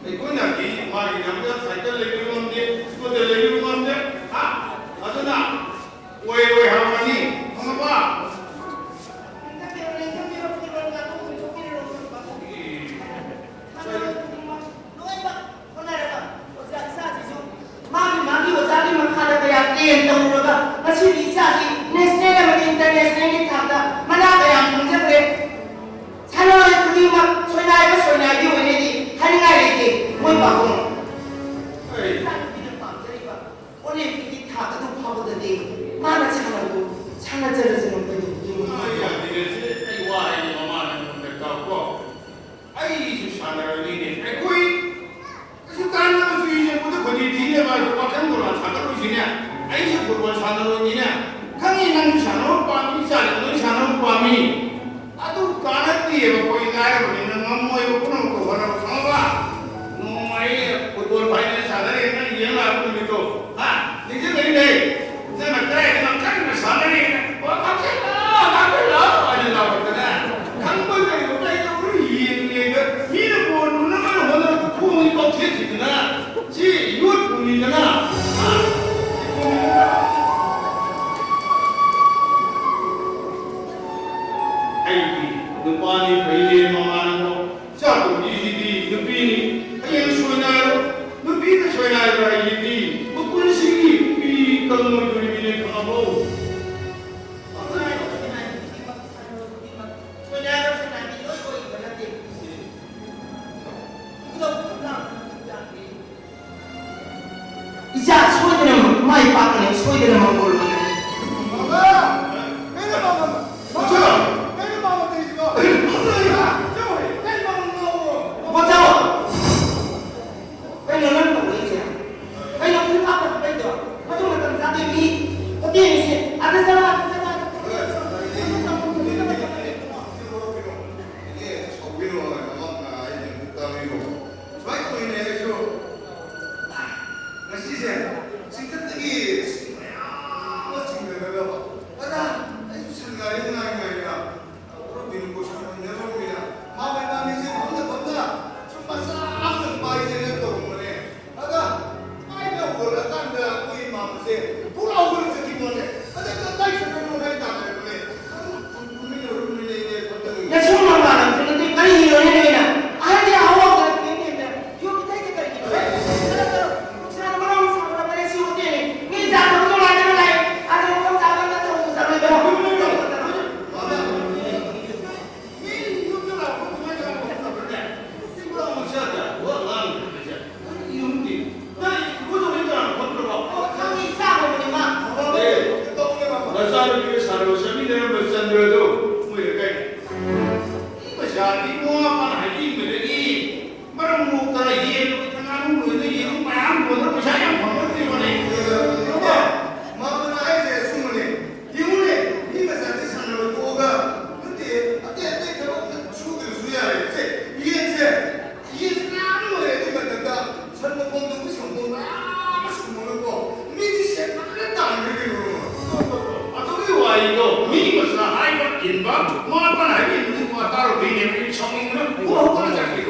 ꯑꯩꯈꯣꯏꯅꯗꯤ ꯃꯥꯒꯤꯗꯃꯛꯇ ꯁꯥꯏꯀꯜ ꯂꯩꯕꯤꯕ ꯉꯝꯗꯦ, ꯁ꯭ꯀꯨꯇꯔ ꯂꯩꯕꯤꯕ ꯉꯝꯗꯦ꯫ ꯍꯥ? ꯑꯗꯨꯅ ꯑꯣꯏꯔꯣꯏ ꯍꯥꯏꯕꯅꯤ꯫ ꯈꯪꯉꯕ? ꯂꯣꯏꯅꯃꯛ ꯍꯣꯠꯅꯔꯒ ꯑꯣꯖꯥ ꯏꯆꯥꯁꯤꯁꯨ ꯃꯥꯒꯤ ꯃꯥꯒꯤ ꯑꯣꯖꯥꯒꯤ ꯃꯈꯥꯗ ꯀꯌꯥ train ꯇꯧꯔꯨꯔꯒ ꯉꯁꯤꯗꯤ ꯏꯆꯥꯁꯤ national ꯑꯃꯗꯤ internationalꯒꯤ ꯊꯥꯛꯇ ꯃꯅꯥ ꯀꯌꯥꯝ ꯐꯪꯖꯈ꯭ꯔꯦ꯫ ꯁꯥꯟꯅꯔꯣꯏ ꯈꯨꯗꯤꯡꯃꯛ ꯁꯣꯏꯅꯥꯏꯕ ꯁꯣꯏꯅꯥꯏꯕꯤ ꯑꯣꯏꯅꯗꯤ ꯍꯥꯏꯅꯤꯡꯉꯥꯏ ꯂꯩꯇꯦ꯫ ꯃꯣꯏ ꯄꯥꯕꯨꯡ꯫ ꯍꯣꯏ꯫ ꯏꯆꯥꯅꯨꯄꯤꯅ ꯄꯥꯝꯖꯔꯤꯕ ꯑꯣꯂꯦꯝꯄꯤꯛꯀꯤ ꯊꯥꯛ ꯑꯗꯨ ꯐꯥꯎꯕꯗꯗꯤ ꯃꯥꯅ ꯁꯥꯟꯅꯕꯗꯨ ꯁꯥꯟꯅꯖꯔꯁꯅꯨ ꯀꯩꯗꯧꯕꯒꯤ꯫ ꯑꯩ ꯌꯥꯅꯤꯡꯉꯁꯤ ꯑꯩ ꯋꯥ ꯍꯥꯏꯅꯤ ꯃꯃꯥꯅ ꯑꯩꯉꯣꯟꯗ ꯇꯥꯎꯀꯣ꯫ ꯑꯩꯁꯨ ꯁꯥꯟꯅꯔꯣꯏꯅꯤꯅꯦ꯫ ꯑꯩꯈꯣꯏ ꯀꯩꯁꯨ ꯀꯥꯟꯅꯕꯁꯨ ꯌꯦꯡꯕꯗ ꯈꯣꯟꯊꯤ ꯊꯤꯅꯦꯕ, ꯑꯗꯣ ꯋꯥꯈꯜ ꯗꯣꯂꯥꯟ ꯁꯥꯟꯅꯔꯣꯏꯁꯤꯅꯦ꯫ ꯑꯩꯁꯨ ꯐꯨꯠꯕꯣꯜ ꯁꯥꯟꯅꯔꯣꯏꯅꯤꯅꯦ꯫ ꯈꯪꯉꯤ ꯅꯪꯁꯨ ꯁꯥꯟꯅꯕ ꯄꯥꯝꯃꯤ, ꯏꯆꯥꯁꯤꯡ ꯂꯣꯏ ꯁꯥꯟꯅꯕ ꯄꯥꯝꯃꯤ꯫ ꯑꯗꯨ ꯀꯥꯟꯅꯗꯦꯕ, ꯑꯩꯈꯣꯏ ꯂꯥꯏꯔꯕꯅꯤꯅ ꯉꯝꯃꯣꯏꯕ ꯄꯨꯝꯅꯃꯛꯇ ꯍꯣꯠꯅꯕ ꯈꯪꯉꯕ? ꯅꯣꯡꯃ ꯑꯩ ꯐꯨꯠꯕꯣꯜ ꯐꯥꯏꯅꯦꯜ ꯁꯥꯟꯅꯔꯦ, ꯅꯪ ꯌꯦꯡ ꯂꯥꯛꯄ ꯅꯨꯃꯤꯠꯇꯣ, ꯍꯥ? ꯄꯥꯝꯃꯣ꯫ ꯄꯪꯍꯥꯏ ꯍꯥꯏꯖꯤꯟꯅꯕꯤ ꯈꯨꯗꯤꯡꯃꯛ, ꯁꯥꯟꯅꯕ ꯈꯨꯗꯤꯡꯃꯛ ꯁꯣꯏꯅꯥꯏꯔ ꯁꯣꯏꯅꯥꯏꯕꯤ ꯂꯣꯏ ꯑꯣꯏꯕ ꯅꯠꯇꯦ꯫ ꯈꯨꯗꯛ ꯈꯨꯗꯛ ꯂꯥꯛꯄ ꯏꯆꯥ ꯁꯣꯏꯗꯅꯃꯛ ꯃꯥꯏ ꯄꯥꯛꯀꯅꯤ, ꯁꯣꯏꯗꯅꯃꯛ ꯑꯣꯏꯔꯣꯏ꯫ ꯃꯃꯥ! ꯀꯩꯅꯣ ꯃꯃꯥ? ꯃꯃꯥ! ꯀꯩꯅꯣ ꯃꯃꯥ ꯇꯧꯔꯤꯁꯤꯕꯣ? ꯀꯩꯅꯣ ꯃꯃꯥ ꯉꯥꯎꯔꯕꯣ? ꯕꯣꯆꯥꯎ! ꯀꯩꯅꯣ ꯅꯪ ꯇꯧꯔꯛꯏꯁꯦ? ꯀꯩꯅꯣ ꯄꯨꯡ ꯐꯥ ꯐꯥ ꯀꯩꯗꯣ? ꯃꯇꯝ ꯃꯇꯝ ꯆꯥꯗꯦ ꯃꯤ ꯍꯣꯇꯦꯜꯁꯦ꯫ ꯑꯥꯗ ꯆꯠꯂꯣ, ꯑꯥꯗ ꯆꯠꯂꯣ, ꯑꯥꯗ ꯆꯠꯂꯣ꯫ ꯏꯅꯦ, ꯁꯥꯎꯕꯤꯔꯣ, ꯃꯃꯥ ꯑꯩꯅ ꯑꯃꯨꯛ ꯇꯥꯕꯤꯔꯣ꯫ ꯁꯨꯃꯥꯏꯅ ꯇꯧꯋꯤꯅꯦ ꯑꯩꯁꯨ꯫ ꯉꯁꯤꯁꯦ ꯆꯤꯡꯊꯛꯇꯒꯤ ꯁꯤꯡ ꯃꯌꯥꯝ ꯑꯃ ꯆꯤꯡꯊꯔꯒ, ꯑꯗ ꯑꯩꯁꯨ ꯁꯟ ꯒꯥꯔꯤ ꯉꯥꯏ ꯉꯥꯏꯅ ꯎꯔꯝꯃꯤꯅ ꯀꯣꯏꯁꯟ ꯍꯪꯅꯔꯝꯃꯤꯅ ꯃꯥ ꯃꯕꯥꯅꯤꯁꯦ ꯐꯝꯅ ꯐꯝꯅ ꯁꯨꯝ ꯃꯆꯥ ꯑꯃꯇꯪ ꯄꯥꯏꯁꯦꯅ ꯇꯧꯔꯝꯕꯅꯦ꯫ ꯑꯗ ꯄꯥꯏꯕ ꯍꯧꯒꯠꯂꯀꯥꯟꯗ ꯑꯩꯈꯣꯏ ꯏꯃꯥꯟꯅꯕꯁꯦ ꯄꯨꯔꯥ ꯍꯧꯒꯠꯂ ꯆꯠꯈꯤꯕꯅꯦ꯫ ꯑꯗ ꯀꯗꯥꯏ ꯆꯠꯈ꯭ꯔꯤꯅꯣ ꯍꯥꯏ ꯇꯥꯟꯅꯔꯛꯄꯅꯦ꯫ ꯅꯁꯨ ꯃꯃꯥꯟꯅꯕꯁꯨ ꯅꯠꯇꯦ, ꯀꯔꯤꯒꯤꯅꯣꯅꯦ ꯅꯣꯏꯅ? ꯑꯍꯟꯒꯤ ꯑꯍꯧ ꯍꯧꯗꯅ ꯊꯦꯡ ꯊꯦꯡꯅ ꯌꯨꯝ ꯀꯩꯊꯩꯁꯦ ꯀꯔꯤꯒꯤꯅꯣ? ꯆꯠꯂꯣ, ꯆꯠꯂꯣ, ꯅꯨꯡꯁꯥꯅ ꯃꯔꯣꯜ ꯑꯃ ꯁꯥꯕꯅ ꯐꯔꯦ, ꯁꯤ ꯍꯣꯇꯦꯜꯅꯤ꯫ ꯃꯤ ꯆꯥ ꯊꯛꯄ ꯅꯨꯡꯉꯥꯏꯗꯅ ꯂꯥꯛꯑꯦ꯫ ꯑꯥꯗ ꯃꯐꯝ ꯆꯥꯕ ꯑꯃꯗ ꯊꯕꯛ ꯆꯠꯂꯣꯏꯗ꯭ꯔꯣ? ꯃꯤ ꯌꯨꯝꯗ ꯂꯥꯛꯄ ꯀꯃꯥꯏꯅ ꯇꯧꯕ ꯈꯪꯗꯕ꯭ꯔꯅꯦ? ꯁꯤ ꯄꯨꯔꯥ ꯃꯁꯥꯗ ꯋꯥ ꯉꯥꯡꯗ꯭ꯔꯤꯁꯦ꯫ ꯀꯔꯤ ꯌꯨꯝꯗꯤ? ꯅꯪ ꯏꯕꯨꯡꯗꯣ ꯍꯣꯏ ꯀꯅꯥꯅꯣ ꯈꯪꯗ꯭ꯔꯕꯣ? ꯑꯣ, ꯈꯪꯉꯤ, ꯏꯆꯥ ꯀꯧꯕꯅꯤ ꯃꯥ꯫ ꯑꯦ, ꯅꯆꯥꯅꯨꯄꯤꯒ ꯁꯥꯟꯅꯕ ꯆꯠꯃꯤꯟꯅꯔꯝꯕ ꯆꯟꯗ꯭ꯔꯗꯣ ꯃꯣꯏ ꯂꯩꯀꯥꯏꯗ꯫ ꯃꯤ ꯃꯆꯥꯗꯤ ꯃꯃꯥ ꯃꯄꯥꯅ ꯍꯥꯏꯕꯤꯕꯗꯒꯤ ꯃꯔꯝ ꯃꯣꯛꯇꯅ ꯌꯦꯟ ꯂꯣꯏꯗꯅ, ꯉꯥꯅꯨ ꯂꯣꯏꯗꯅ, ꯌꯦꯔꯨꯝ ꯃꯌꯥꯝ ꯌꯣꯟꯗꯅ ꯄꯩꯁꯥ ꯌꯥꯝ ꯐꯪꯅꯔꯤꯕꯅꯦ꯫ ꯃꯥꯃꯅ ꯍꯥꯏꯁꯦ ꯑꯆꯨꯝꯕꯅꯦ꯫ ꯌꯦꯡꯉꯨꯅꯦ, ꯃꯤ ꯃꯆꯥꯗꯤ ꯁꯥꯟꯅꯕ ꯊꯣꯛꯑꯒ, ꯅꯠꯇꯦ, ꯑꯇꯩ ꯑꯇꯩ ꯊꯕꯛ ꯁꯨꯗ꯭ꯔꯁꯨ ꯌꯥꯔꯦ꯫ ꯁꯦ, ꯌꯦꯟꯁꯦ, ꯌꯦꯟꯁꯦ ꯃꯌꯥꯝ ꯂꯣꯏꯔꯦ꯫ ꯑꯗꯨꯏ ꯃꯊꯛꯇ ꯁꯟ ꯃꯈꯣꯡꯗꯨꯕꯨ ꯁꯪꯒꯣꯝ ꯃꯌꯥꯝ ꯑꯃ ꯁꯨꯝꯃꯒꯀꯣ, ꯃꯤꯗꯤ ꯁꯦꯟ ꯐꯖꯅ ꯇꯥꯟꯈ꯭ꯔꯦ ꯀꯩꯅꯣ꯫ ꯑꯗꯨꯒꯤ ꯋꯥꯔꯤꯗꯣ ꯃꯤ ꯃꯆꯥ ꯍꯥꯏꯕ ꯏꯟꯕ, ꯃꯃꯥ ꯃꯄꯥꯅ ꯍꯥꯏꯕ ꯏꯟꯕꯗꯤ ꯋꯥ ꯇꯥꯔꯨꯕꯩꯅꯦ꯫ ꯑꯩ ꯁꯥꯎꯅꯤꯡꯕꯅ ꯄꯨꯡ ꯍꯧꯒꯠꯂ ꯆꯠꯈ꯭ꯔꯦ꯫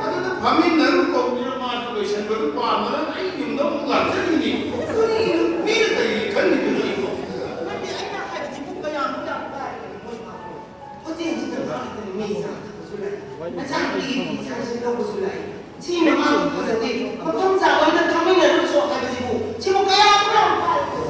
ꯑꯗꯨꯗ ꯐꯝꯃꯤꯟꯅꯔꯨ ꯀꯧꯗꯨꯅ ꯃꯥꯁꯨ ꯂꯣꯏꯁꯟꯕꯗꯨ ꯄꯥꯝꯗꯅ ꯑꯩ ꯌꯨꯝꯗ ꯑꯃꯨꯛ ꯂꯥꯛꯆꯔꯤꯅꯤ꯫ ꯀꯔꯤꯅꯣ? ꯃꯤꯅ ꯀꯔꯤ ꯈꯟꯈꯤꯗꯣꯏꯅꯣ ꯑꯩꯕꯣ? ꯅꯠꯇꯦ, ꯑꯩꯅ ꯍꯥꯏꯕꯁꯤꯕꯨ ꯀꯌꯥꯃꯨꯛ ꯌꯥꯝ ꯇꯥꯔꯤꯕꯅꯣ ꯃꯣꯏ ꯐꯥꯎꯕ? ꯍꯣꯇꯦꯜꯁꯤꯗ ꯂꯥꯛꯇꯅ ꯃꯤ ꯆꯥ ꯊꯛꯄꯁꯨ ꯂꯥꯛꯏ, ꯃꯆꯥꯅꯨꯄꯤꯒꯤ ꯐꯤ ꯁꯥꯔꯤꯁꯦ ꯂꯧꯕꯁꯨ ꯂꯥꯛꯏ꯫ ꯁꯤ ꯃꯃꯥ ꯐꯖꯗꯦ, ꯃꯐꯝ ꯆꯥꯕ ꯑꯝꯗ ꯊꯥꯃꯤꯟꯅꯔꯨꯆꯣ ꯍꯥꯏꯕꯁꯤꯕꯨ ꯁꯤꯕꯨ ꯀꯌꯥꯃꯨꯛ ꯌꯥꯝ ꯐꯥꯔꯤꯕꯅꯣ?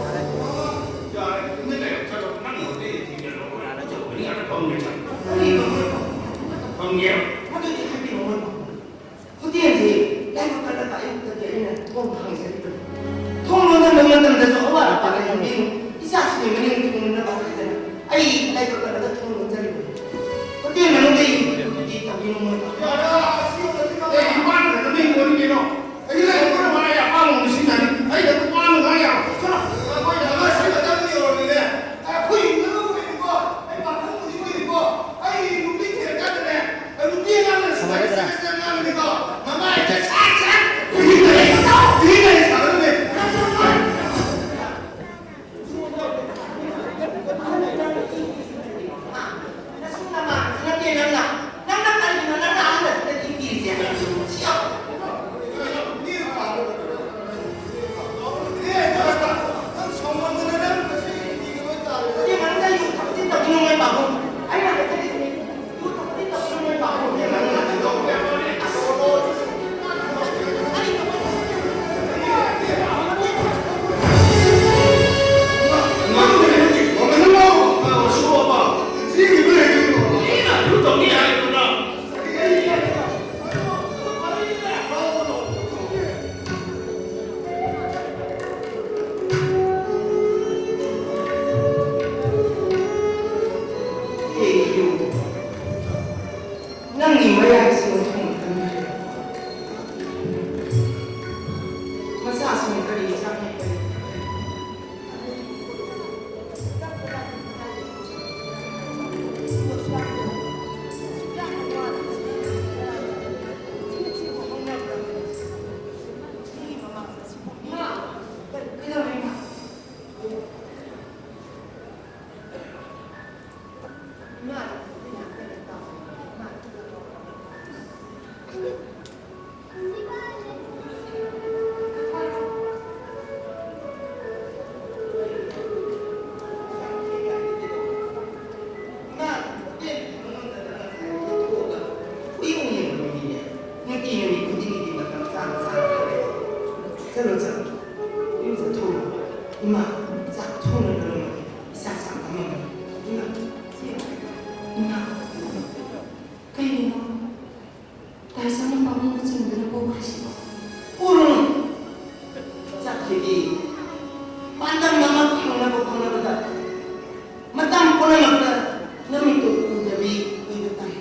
ꯏꯁꯥ ꯁꯥ ꯉꯝꯃꯝꯃꯣꯏ꯫ ꯏꯃꯥ, ꯏꯃꯥ, ꯀꯩꯒꯤꯅꯣ ꯇꯥꯏꯁꯟꯅ ꯄꯥꯕꯨꯡꯕꯨ ꯆꯤꯡꯗꯨꯅ ꯄꯨꯈ꯭ꯔꯤꯁꯤꯕꯣ? ꯄꯨꯔꯨꯅꯨ꯫ ꯆꯠꯈꯤꯕꯤ ꯄꯥꯟꯗꯝ ꯑꯃ ꯐꯪꯅꯕ ꯍꯣꯠꯅꯕꯗ ꯃꯇꯝ ꯄꯨꯝꯅꯃꯛꯇ ꯅꯃꯤꯠꯇꯨ ꯎꯗꯕꯤ ꯎꯏꯕ ꯇꯥꯏ꯫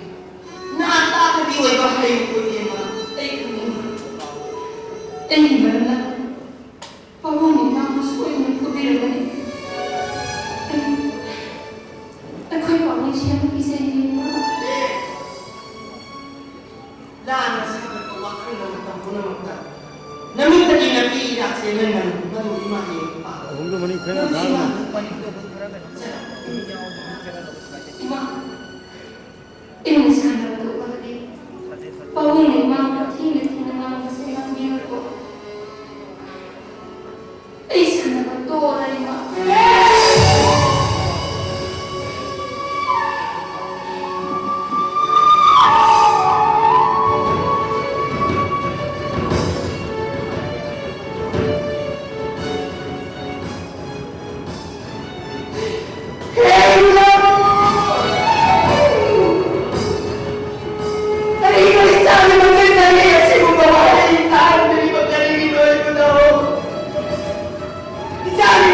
ꯅꯥ ꯇꯥꯗꯕꯤ ꯑꯣꯏꯕ ꯍꯌꯦꯡ ꯑꯣꯏꯒꯦꯅ ꯑꯩ ꯈꯪꯅꯤꯡꯕ꯫ ꯑꯩꯒꯤ ꯃꯔꯝꯅ ꯄꯥꯕꯨꯡ ꯏꯅꯥꯎꯕꯨ ꯁꯣꯏꯗꯅ ꯐꯨꯕꯤꯔꯝꯒꯅꯤ꯫ ꯑꯩ, ꯑꯩꯈꯣꯏ ꯄꯥꯕꯨꯡꯁꯤ ꯌꯥꯝ ꯀꯤꯖꯩꯌꯦ꯫ ꯂꯥꯟꯅ ꯁꯥꯒꯠꯄ ꯋꯥꯈꯜꯅ ꯃꯇꯝ ꯄꯨꯝꯅꯃꯛꯇ ꯅꯃꯤꯠꯇꯒꯤ ꯅꯥꯄꯤ ꯏꯔꯥ ꯆꯦꯟꯍꯟꯒꯅꯨ꯫ ꯃꯗꯨ ꯏꯃꯥ ꯍꯌꯦꯡ ꯄꯥꯕ꯫ ꯑꯍꯨꯝꯗꯨ ꯃꯅꯤꯡ ꯈꯔ ꯅꯪꯁꯨ ꯏꯃꯥ ꯉꯥꯡꯒꯅꯨ꯫ ꯏꯃꯥ, ꯏꯪꯅ ꯁꯥꯟꯅꯕ ꯇꯣꯛꯂꯕꯗꯤ ꯄꯥꯕꯨꯡꯅ ꯏꯃꯥꯕꯨ ꯊꯤꯅ ꯊꯤꯅ ꯉꯥꯡꯕꯁꯦ ꯉꯥꯡꯕꯤꯔꯣꯏꯀꯣ꯫ ꯑꯩ ꯁꯥꯟꯅꯕ ꯇꯣꯛꯑꯔꯣꯏ, ꯏꯃꯥ꯫ ꯀꯔꯤꯅꯣ ꯏꯆꯥꯒꯤ ꯃꯆꯤꯟꯗꯒꯤ ꯑꯁꯤꯒꯨꯝꯕ ꯋꯥꯍꯩ ꯇꯥꯍꯟꯕꯤꯔꯤꯕ? ꯀꯔꯤꯒꯤꯅꯣ ꯑꯩꯕꯨ? ꯏꯆꯥꯒꯤ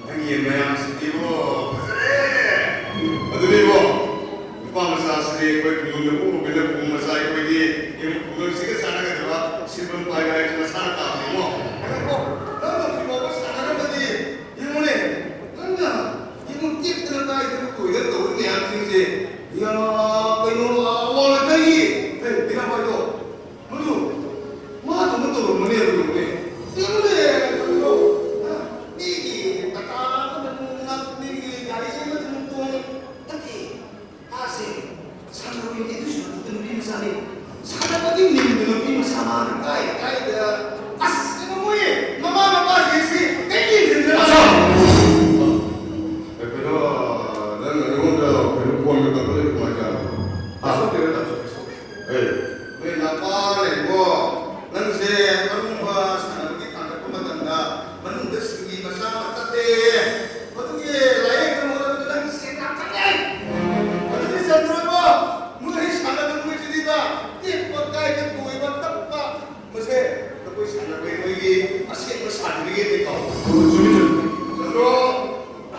ꯅꯪ ꯌꯦꯟ ꯃꯌꯥꯝꯁꯤꯗꯤꯕꯣ, ꯐꯖꯔꯦ꯫ ꯑꯗꯨꯅꯤꯕꯣ, ꯅꯨꯄꯥ ꯃꯆꯥꯁꯤꯗꯤ ꯑꯩꯈꯣꯏ ꯈꯨꯡꯒꯪꯗ ꯄꯣꯛꯂꯨꯕꯅꯤꯅ ꯈꯨꯡꯒꯪ ꯃꯆꯥ ꯑꯩꯈꯣꯏꯗꯤ ꯌꯦꯔꯨꯝ ꯈꯨꯡꯒꯪꯁꯤꯒ ꯆꯥꯟꯅꯒꯗꯕ ꯁꯤꯟꯐꯝ ꯄꯥꯏꯕ ꯍꯥꯏꯕꯁꯤ ꯃꯁꯥꯅ ꯇꯥꯕꯅꯤꯀꯣ꯫ ꯅꯪꯀꯣ, ꯅꯪ ꯍꯧꯖꯤꯛ ꯐꯥꯎꯕ ꯁꯥꯟꯅꯔꯝꯃꯗꯤ ꯌꯦꯡꯉꯨꯅꯦ, ꯅꯪꯅ ꯌꯦꯡꯉꯨ ꯇꯦꯛꯇꯅ ꯀꯥꯏꯗꯅ ꯇꯣꯏꯗꯅ ꯇꯧꯔꯤ ꯃꯌꯥꯝꯁꯤꯡꯁꯦ꯫ ꯌꯥ, ꯀꯩꯅꯣ, ꯑꯋꯥꯡ ꯂꯩꯀꯥꯏꯒꯤ, ꯑꯦ, ꯕꯤꯅꯥꯄꯥꯏꯗꯣ, ꯃꯗꯨ, ꯃꯥꯗꯧꯅ ꯇꯧꯔꯝꯃꯅꯦ, ꯑꯗꯨꯒꯅꯦ꯫ ꯌꯦꯡꯉꯨꯅꯦ, ꯀꯩꯅꯣ, ꯃꯤꯒꯤ ꯇꯥꯇꯥ ꯑꯃꯗ ꯅꯣꯡ ꯂꯥꯛ, ꯃꯤꯒꯤ ꯒꯥꯔꯤ ꯑꯃꯗ ꯅꯣꯡ ꯇꯣꯡ, ꯅꯠꯇꯦ, ꯃꯥꯁꯦ ꯁꯥꯟꯅꯔꯣꯏꯅꯦ, ꯑꯗꯨꯁꯨ ꯅꯠꯇꯅ ꯅꯨꯄꯤ ꯃꯆꯥꯅꯤ꯫ ꯁꯥꯟꯅꯕꯒꯤ ꯃꯤꯡꯗ ꯅꯨꯄꯤ ꯃꯆꯥ ꯃꯥꯅ ꯀꯥꯏ ꯀꯥꯏꯗ, ꯑꯁ, ꯀꯩꯅꯣ ꯃꯣꯏ ꯃꯃꯥ ꯃꯄꯥꯁꯤꯡꯁꯤ ꯀꯩꯝ ꯌꯦꯡꯁꯤꯟꯗ꯭ꯔꯕ? ꯑꯆꯥ! ꯀꯩꯅꯣ, ꯅꯪ ꯑꯩꯉꯣꯟꯗ ꯀꯩꯅꯣ ꯐꯣꯟꯒ ꯇꯧꯔꯛꯏ ꯀꯃꯥꯏꯅ ꯇꯧꯔꯤꯅꯣ? ꯍꯥ? ꯇꯥꯊꯣꯛꯇꯦꯗ, ꯇꯥꯊꯣꯛꯇꯦ꯫ ꯑꯦ, ꯅꯣꯏ ꯅꯄꯥ ꯂꯩꯀꯣ, ꯅꯪꯁꯦ ꯑꯔꯨꯝꯕ ꯁꯥꯟꯅꯕꯒꯤ ꯊꯥꯡꯒꯠꯄ ꯃꯇꯝꯗ ꯃꯅꯨꯡꯗ ꯁꯤꯡꯂꯤ ꯃꯆꯥ ꯑꯃ ꯇꯠꯂꯦ꯫ ꯃꯗꯨꯒꯤ ꯂꯥꯏꯌꯦꯡꯕ ꯍꯣꯠꯅꯕꯗ ꯅꯪ ꯁꯦꯟ ꯌꯥꯝ ꯆꯪꯉꯦ꯫ ꯑꯗꯨꯗꯤ ꯆꯟꯗ꯭ꯔꯣꯏꯕꯣ, ꯅꯣꯏ ꯁꯥꯟꯅꯕ ꯅꯣꯏꯁꯤꯗꯤꯕ, ꯇꯦꯛꯄ ꯀꯥꯏꯕ ꯇꯣꯏꯕ ꯇꯠꯄ, ꯃꯁꯦ ꯅꯈꯣꯏ ꯁꯥꯟꯅꯕꯒꯤ ꯅꯣꯏꯒꯤ ꯑꯁꯦꯡꯕ ꯁꯥꯟꯅꯕꯒꯤ ꯀꯥꯎ꯫ ꯆꯨꯝꯃꯤ, ꯆꯨꯝꯃꯤ꯫ ꯆꯟꯗ꯭ꯔꯣ,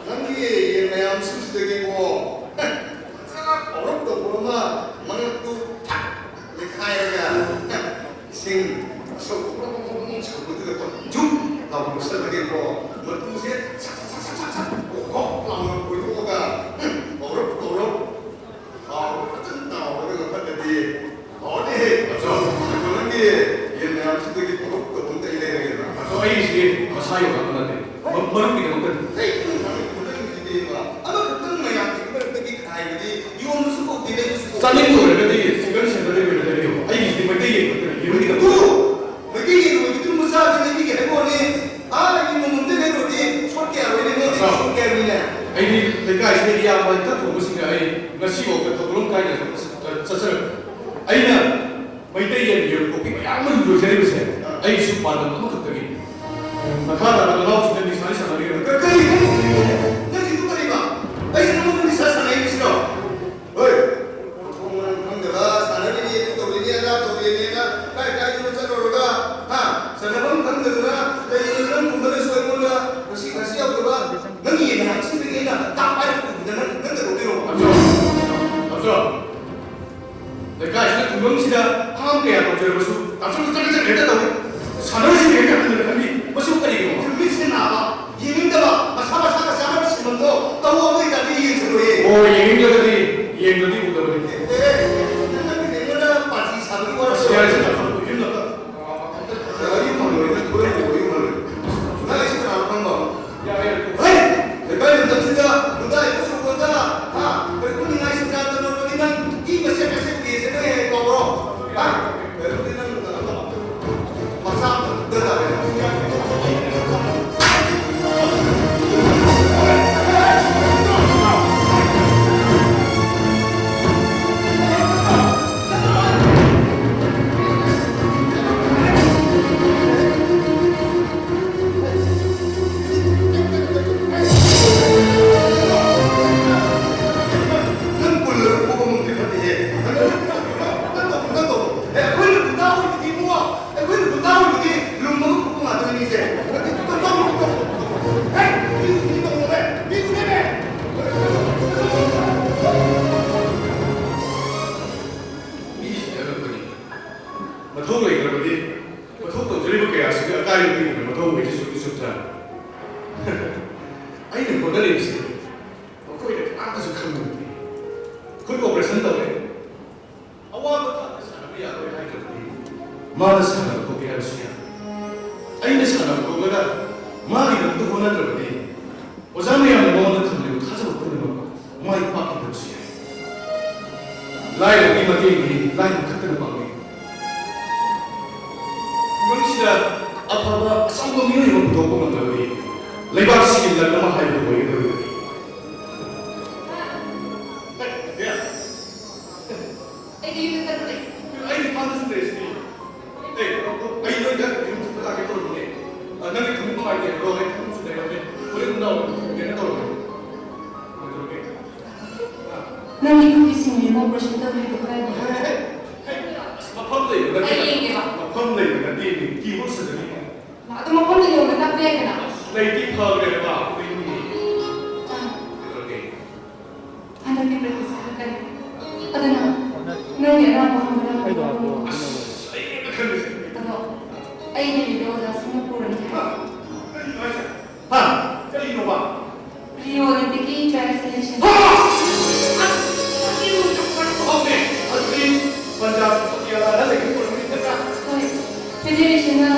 ꯅꯪꯒꯤ ꯌꯦꯟ ꯃꯌꯥꯝꯁꯤꯡꯁꯤꯗꯒꯤꯀꯣ, ꯐꯖꯅ ꯀꯧꯔꯞ ꯇꯧꯕ ꯑꯃ ꯃꯉꯛꯇꯨ ꯊꯛ ꯂꯩꯈꯥꯏꯔꯒ, ꯏꯁꯤꯡ ꯑꯁꯧꯕ ꯕ꯭ꯔꯣꯡ ꯕ꯭ꯔꯣꯡ ꯕ꯭ꯔꯣꯡ ꯁꯧꯕꯗꯨꯗꯀꯣ, ꯖꯨꯝ ꯂꯥꯎꯅ ꯂꯧꯁꯜꯂꯒꯦꯀꯣ, ꯃꯇꯨꯁꯦ ꯁꯠ ꯁꯠ ꯁꯠ ꯁꯠ ꯁꯠ ꯀꯣꯛ ꯀꯣꯛ ꯂꯥꯎꯅ ꯀꯣꯏꯊꯣꯛꯑꯒ, ꯎꯝ, ꯀꯧꯔꯞ ꯀꯧꯔꯞ ꯊꯥꯎꯗꯣ ꯐꯖꯅ ꯇꯥꯎꯔꯒ ꯂꯧꯈꯠꯂꯗꯤ ꯍꯥꯎꯔꯅꯤꯍꯦ꯫ ꯑꯆꯥ, ꯑꯗꯣ ꯅꯪꯒꯤ ꯌꯦꯟ ꯃꯌꯥꯝꯁꯤꯗꯒꯤ ꯀꯧꯔꯞ ꯇꯧꯕ ꯑꯝꯇ ꯑꯩ ꯂꯩꯔꯒꯦꯅ꯫ ꯑꯆꯥ, ꯑꯩꯁꯤ ꯃꯁꯥ ꯌꯧꯔꯛꯄ ꯅꯠꯇꯦ, ꯃ-, ꯃꯔꯨꯞꯀꯤꯗꯃꯛꯇꯅꯤ꯫ ꯀꯩꯅꯣ ꯅꯪꯒꯤ ꯈꯨꯗꯝꯁꯤꯗꯤ ꯑꯃꯈꯛꯇꯪ ꯃꯌꯥꯝꯁꯤꯒꯤ ꯃꯔꯛꯇꯒꯤ ꯈꯥꯏꯕꯗꯤ ꯌꯣꯟꯕꯁꯨ ꯀꯧꯗꯦ, ꯂꯩꯕꯁꯨ ꯀꯧꯗꯦ꯫ ꯆꯥꯅꯤꯡꯕ ꯑꯣꯏꯔꯒꯗꯤ ꯆꯤꯀꯟ ꯁꯦꯟꯇꯔꯗꯒꯤ ꯑꯣꯏꯅ ꯂꯩꯕꯤꯌꯨ꯫ ꯑꯩꯒꯤꯁꯤꯗꯤ ꯃꯩꯇꯩ ꯌꯦꯟ ꯈꯛꯇꯅꯤ, ꯌꯦꯔꯨꯝꯒꯤꯗꯃꯛ꯫ ꯑꯗꯨ ꯃꯩꯇꯩ ꯌꯦꯟ ꯑꯣꯏꯕꯗꯨ ꯃꯆꯥꯗꯤ ꯂꯩꯕꯤꯒꯦ ꯍꯥꯏꯕ ꯋꯥꯅꯤ꯫ ꯑꯥ, ꯅꯪꯒꯤ ꯃꯃꯟꯗ ꯂꯩꯔꯨꯔꯗꯤ ꯁꯣꯠ ꯀꯌꯥ ꯑꯣꯏꯔꯦ? ꯅꯣꯏꯗꯤ ꯑꯥ꯫ ꯁꯣꯠ ꯀꯌꯥ ꯑꯣꯏꯔꯦ? ꯑꯩꯗꯤ ꯂꯩꯀꯥꯏꯁꯤꯗ ꯏꯌꯥꯝꯕ ꯏꯊꯛ ꯊꯣꯡꯕꯁꯤꯡꯒ ꯑꯩ ꯉꯁꯤꯐꯥꯎꯗ ꯊꯧꯒꯜꯂꯣꯟ ꯀꯥꯏꯅ ꯆꯠꯆꯔꯛꯄꯅꯤ꯫ ꯑꯩꯅ ꯃꯩꯇꯩ ꯌꯦꯟ ꯌꯦꯔꯨꯝ ꯀꯣꯛꯄꯤ ꯃꯌꯥꯝ ꯑꯃ ꯂꯣꯏꯖꯔꯤꯕꯁꯦ ꯑꯩꯒꯤꯁꯨ ꯄꯥꯟꯗꯝ ꯑꯃꯈꯛꯇꯒꯤꯅꯤ꯫ ꯃꯈꯥ ꯇꯥꯕ ꯅꯅꯥꯎꯁꯤꯡꯅ ꯅꯤꯁꯥ ꯁꯥꯟꯅꯕꯤꯒꯅꯨ꯫ ꯀ-, ꯀꯔꯤ? ꯅꯪꯒꯤꯗꯨ ꯀꯔꯤꯕ? ꯑꯩꯁꯦ ꯅꯉꯣꯟꯗ ꯅꯤꯁꯥ ꯁꯥꯟꯅꯔꯤꯕꯁꯤꯔꯣ? ꯍꯣꯏ, ꯃꯊꯣꯡ ꯃꯔꯝ ꯈꯪꯗꯕ ꯁꯥꯟꯅꯔꯤꯅꯤ, ꯑꯗꯨ ꯇꯧꯔꯤꯅꯤ, ꯑꯗꯥ ꯇꯧꯔꯤꯅꯤꯅ ꯀꯥꯏ ꯀꯥꯏꯗꯅꯣ ꯆꯠꯂꯨꯔꯒ, ꯍꯥ, ꯆꯠꯅꯐꯝ ꯈꯪꯗꯗꯅ ꯂꯩꯔꯤꯕ ꯅꯪꯒꯨꯝꯕꯅꯁꯨ ꯑꯩꯉꯣꯟꯗ ꯉꯁꯤ ꯉꯁꯤ ꯌꯥꯎꯗꯕ ꯅꯪꯒꯤ ꯌꯦꯟ ꯍꯥꯞꯆꯤꯟꯕꯒꯤ ꯑꯩꯅ ꯇꯥꯛ ꯄꯥꯏꯔ ꯄꯨꯕꯗ ꯅꯪ, ꯅꯪ ꯀꯩꯗꯧꯗꯣꯏꯅꯣ? ꯇꯥꯃꯣ, ꯇꯥꯃꯣ, ꯂꯩꯀꯥꯏꯁꯤꯗ ꯈꯨꯡꯒꯪꯁꯤꯗ ꯐꯥꯝ ꯀꯌꯥ ꯇꯧꯖꯔꯕꯁꯨ ꯇꯥꯃꯣ ꯆꯠ ꯆꯠ ꯍꯦꯛꯇ ꯇꯧꯏ꯫ ꯁꯥꯟꯅꯔꯣꯏꯁꯤꯡ ꯍꯦꯛꯇ ꯍꯟꯗꯅ ꯈꯜꯂꯤ꯫ ꯃꯁꯤꯕꯨ ꯀꯔꯤꯒꯤꯅꯣ? ꯃꯤꯠꯁꯦ ꯅꯥꯕ, ꯌꯦꯡꯅꯤꯡꯗꯕ, ꯃꯁꯥ ꯃꯁꯥꯒ ꯆꯥꯟꯅꯕ ꯁꯤꯟꯐꯝꯗꯣ ꯇꯧꯑꯣ, ꯑꯃ ꯂꯩꯇꯥꯗꯤ ꯌꯦꯡꯁꯤꯜꯂꯣꯏꯌꯦ꯫ ꯑꯣ, ꯌꯦꯡꯅꯤꯡꯗ꯭ꯔꯒꯗꯤ ꯑꯣꯄꯔꯦꯁꯟ ꯇꯧꯔꯦ꯫ ꯑꯋꯥꯡꯕ ꯊꯥꯛꯇ ꯁꯥꯟꯅꯕ ꯌꯥꯔꯣꯏ ꯍꯥꯏꯗ꯭ꯔꯕꯗꯤ ꯃꯥꯅ ꯁꯥꯟꯅꯕ ꯊꯣꯛꯀꯦ ꯍꯥꯏꯕꯁꯨ ꯌꯥꯏ꯫ ꯑꯩꯅ ꯁꯥꯟꯅꯕ ꯊꯣꯛꯂꯒ ꯃꯥꯒꯤꯗꯃꯛꯇ ꯍꯣꯠꯅꯗ꯭ꯔꯕꯗꯤ ꯑꯣꯖꯥ ꯃꯌꯥꯝꯅ ꯃꯉꯣꯟꯗ ꯊꯝꯂꯤꯕ ꯊꯥꯖꯕ ꯄꯨꯝꯅꯃꯛ ꯃꯥꯏ ꯄꯥꯛꯈꯤꯗꯕꯁꯨ ꯌꯥꯏ꯫ ꯂꯥꯏꯔꯕꯒꯤ ꯃꯇꯦꯡꯗꯤ ꯂꯥꯏꯅ ꯈꯛꯇꯅ ꯄꯥꯡꯕꯤ꯫ ꯈꯨꯡꯒꯪꯁꯤꯗ ꯑꯐꯕ ꯑꯆꯧꯕ ꯃꯤꯑꯣꯏ ꯑꯃ ꯄꯨꯊꯣꯛꯄ ꯉꯝꯂꯕꯗꯤ ꯂꯩꯕꯥꯛꯁꯤꯒꯤ ꯂꯟ ꯑꯃ ꯍꯥꯏꯕꯗꯨ ꯑꯣꯏꯒꯗꯧꯔꯤꯕꯅꯤ꯫ ꯑꯩꯗꯤ ꯌꯨꯝꯗ ꯆꯠꯂꯨꯔꯦ꯫ ꯑꯩꯗꯤ ꯐꯥꯝꯗꯁꯨ ꯂꯩꯔꯤꯁꯤꯗꯤ꯫ ꯑꯦ, ꯑꯩ ꯅꯣꯏꯗ ꯌꯨꯝ ꯆꯠꯄ ꯂꯥꯛꯀꯦ ꯇꯧꯔꯝꯕꯅꯦ꯫ ꯑ, ꯅꯪꯒꯤ ꯊꯃꯣꯏ ꯅꯨꯡꯉꯥꯏꯇꯦ ꯍꯥꯏꯕ꯭ꯔꯣ? ꯑꯩ ꯊꯃꯣꯏꯁꯨ ꯂꯩꯔꯝꯃꯦ꯫ ꯍꯣꯔꯦꯟ ꯅꯨꯡꯗꯥꯡ ꯋꯥꯏꯔꯝ ꯊꯣꯡꯒꯦꯅ ꯇꯧꯔꯝꯕꯅꯦ꯫ ꯀꯃꯥꯏꯅ ꯇꯧꯔꯒꯦ? ꯅꯪꯒꯤ ꯈꯨꯠꯀꯤ ꯁꯤꯡꯂꯤ ꯑꯃ ꯑꯣꯄꯔꯦꯁꯟ ꯇꯧꯔꯦ ꯍꯥꯏꯗꯣ ꯀꯗꯥꯏꯗ? ꯍꯦ, ꯍꯦ, ꯍꯦ, ꯍꯦ, ꯑꯁ, ꯃꯐꯝ ꯂꯩꯕ ꯅꯠꯇꯦ꯫ ꯑꯩ ꯌꯦꯡꯒꯦꯕ꯫ ꯃꯐꯝ ꯂꯩꯕ ꯅꯠꯇꯦ, ꯀꯤꯍꯣꯜ ꯁꯖꯅꯤ꯫ ꯑꯗꯨ ꯃꯐꯝꯗ ꯌꯧꯅ ꯇꯥꯛꯄ ꯌꯥꯏꯗꯅ? ꯑꯁ, ꯂꯩꯇꯦ, ꯐꯈ꯭ꯔꯦꯕ, ꯑꯩꯈꯣꯏ ꯌꯨꯝꯒꯤ꯫ ꯑꯥ꯫ ꯀꯩꯗꯧꯔꯒꯦ? ꯍꯟꯗꯛꯇꯤ ꯄ꯭ꯔꯦꯛꯇꯤꯁ ꯈꯔ ꯀꯜꯂꯤ꯫ ꯑꯗꯨꯅ ꯅꯪꯒꯤ ꯑꯅꯥꯕ ꯍꯪꯕ ꯂꯥꯛꯄ ꯑꯩꯗꯣ ꯍꯥꯞꯄꯣ꯫ ꯑꯁ, ꯑꯩ ꯀꯩꯝꯇ ꯈꯟꯗꯦ꯫ ꯑꯗꯣ ꯑꯩ ꯗꯦꯜꯂꯤꯗ ꯑꯣꯖꯥꯁꯤꯡꯅ ꯄꯨꯔꯅꯤ ꯍꯥꯏ꯫ ꯍꯥ? ꯀꯔꯤꯅꯣ ꯍꯥꯏꯁꯦ? ꯍꯥ? ꯀꯔꯤꯅꯣꯕ? Rio ꯑꯣꯂꯤꯝꯄꯤꯛꯀꯤ trial selection. ꯍꯥ? ꯑꯁ, ꯑꯁ, ꯑꯗꯨꯗꯤ ꯄꯟꯖꯥꯕ ꯄꯇꯤꯌꯥꯂꯥꯗ ꯂꯩꯕ ꯑꯣꯏꯔꯝꯒꯅꯤ ꯅꯠꯇ꯭ꯔꯥ? ꯍꯣꯏ, ꯐꯦꯗꯦꯔꯦꯁꯟꯅ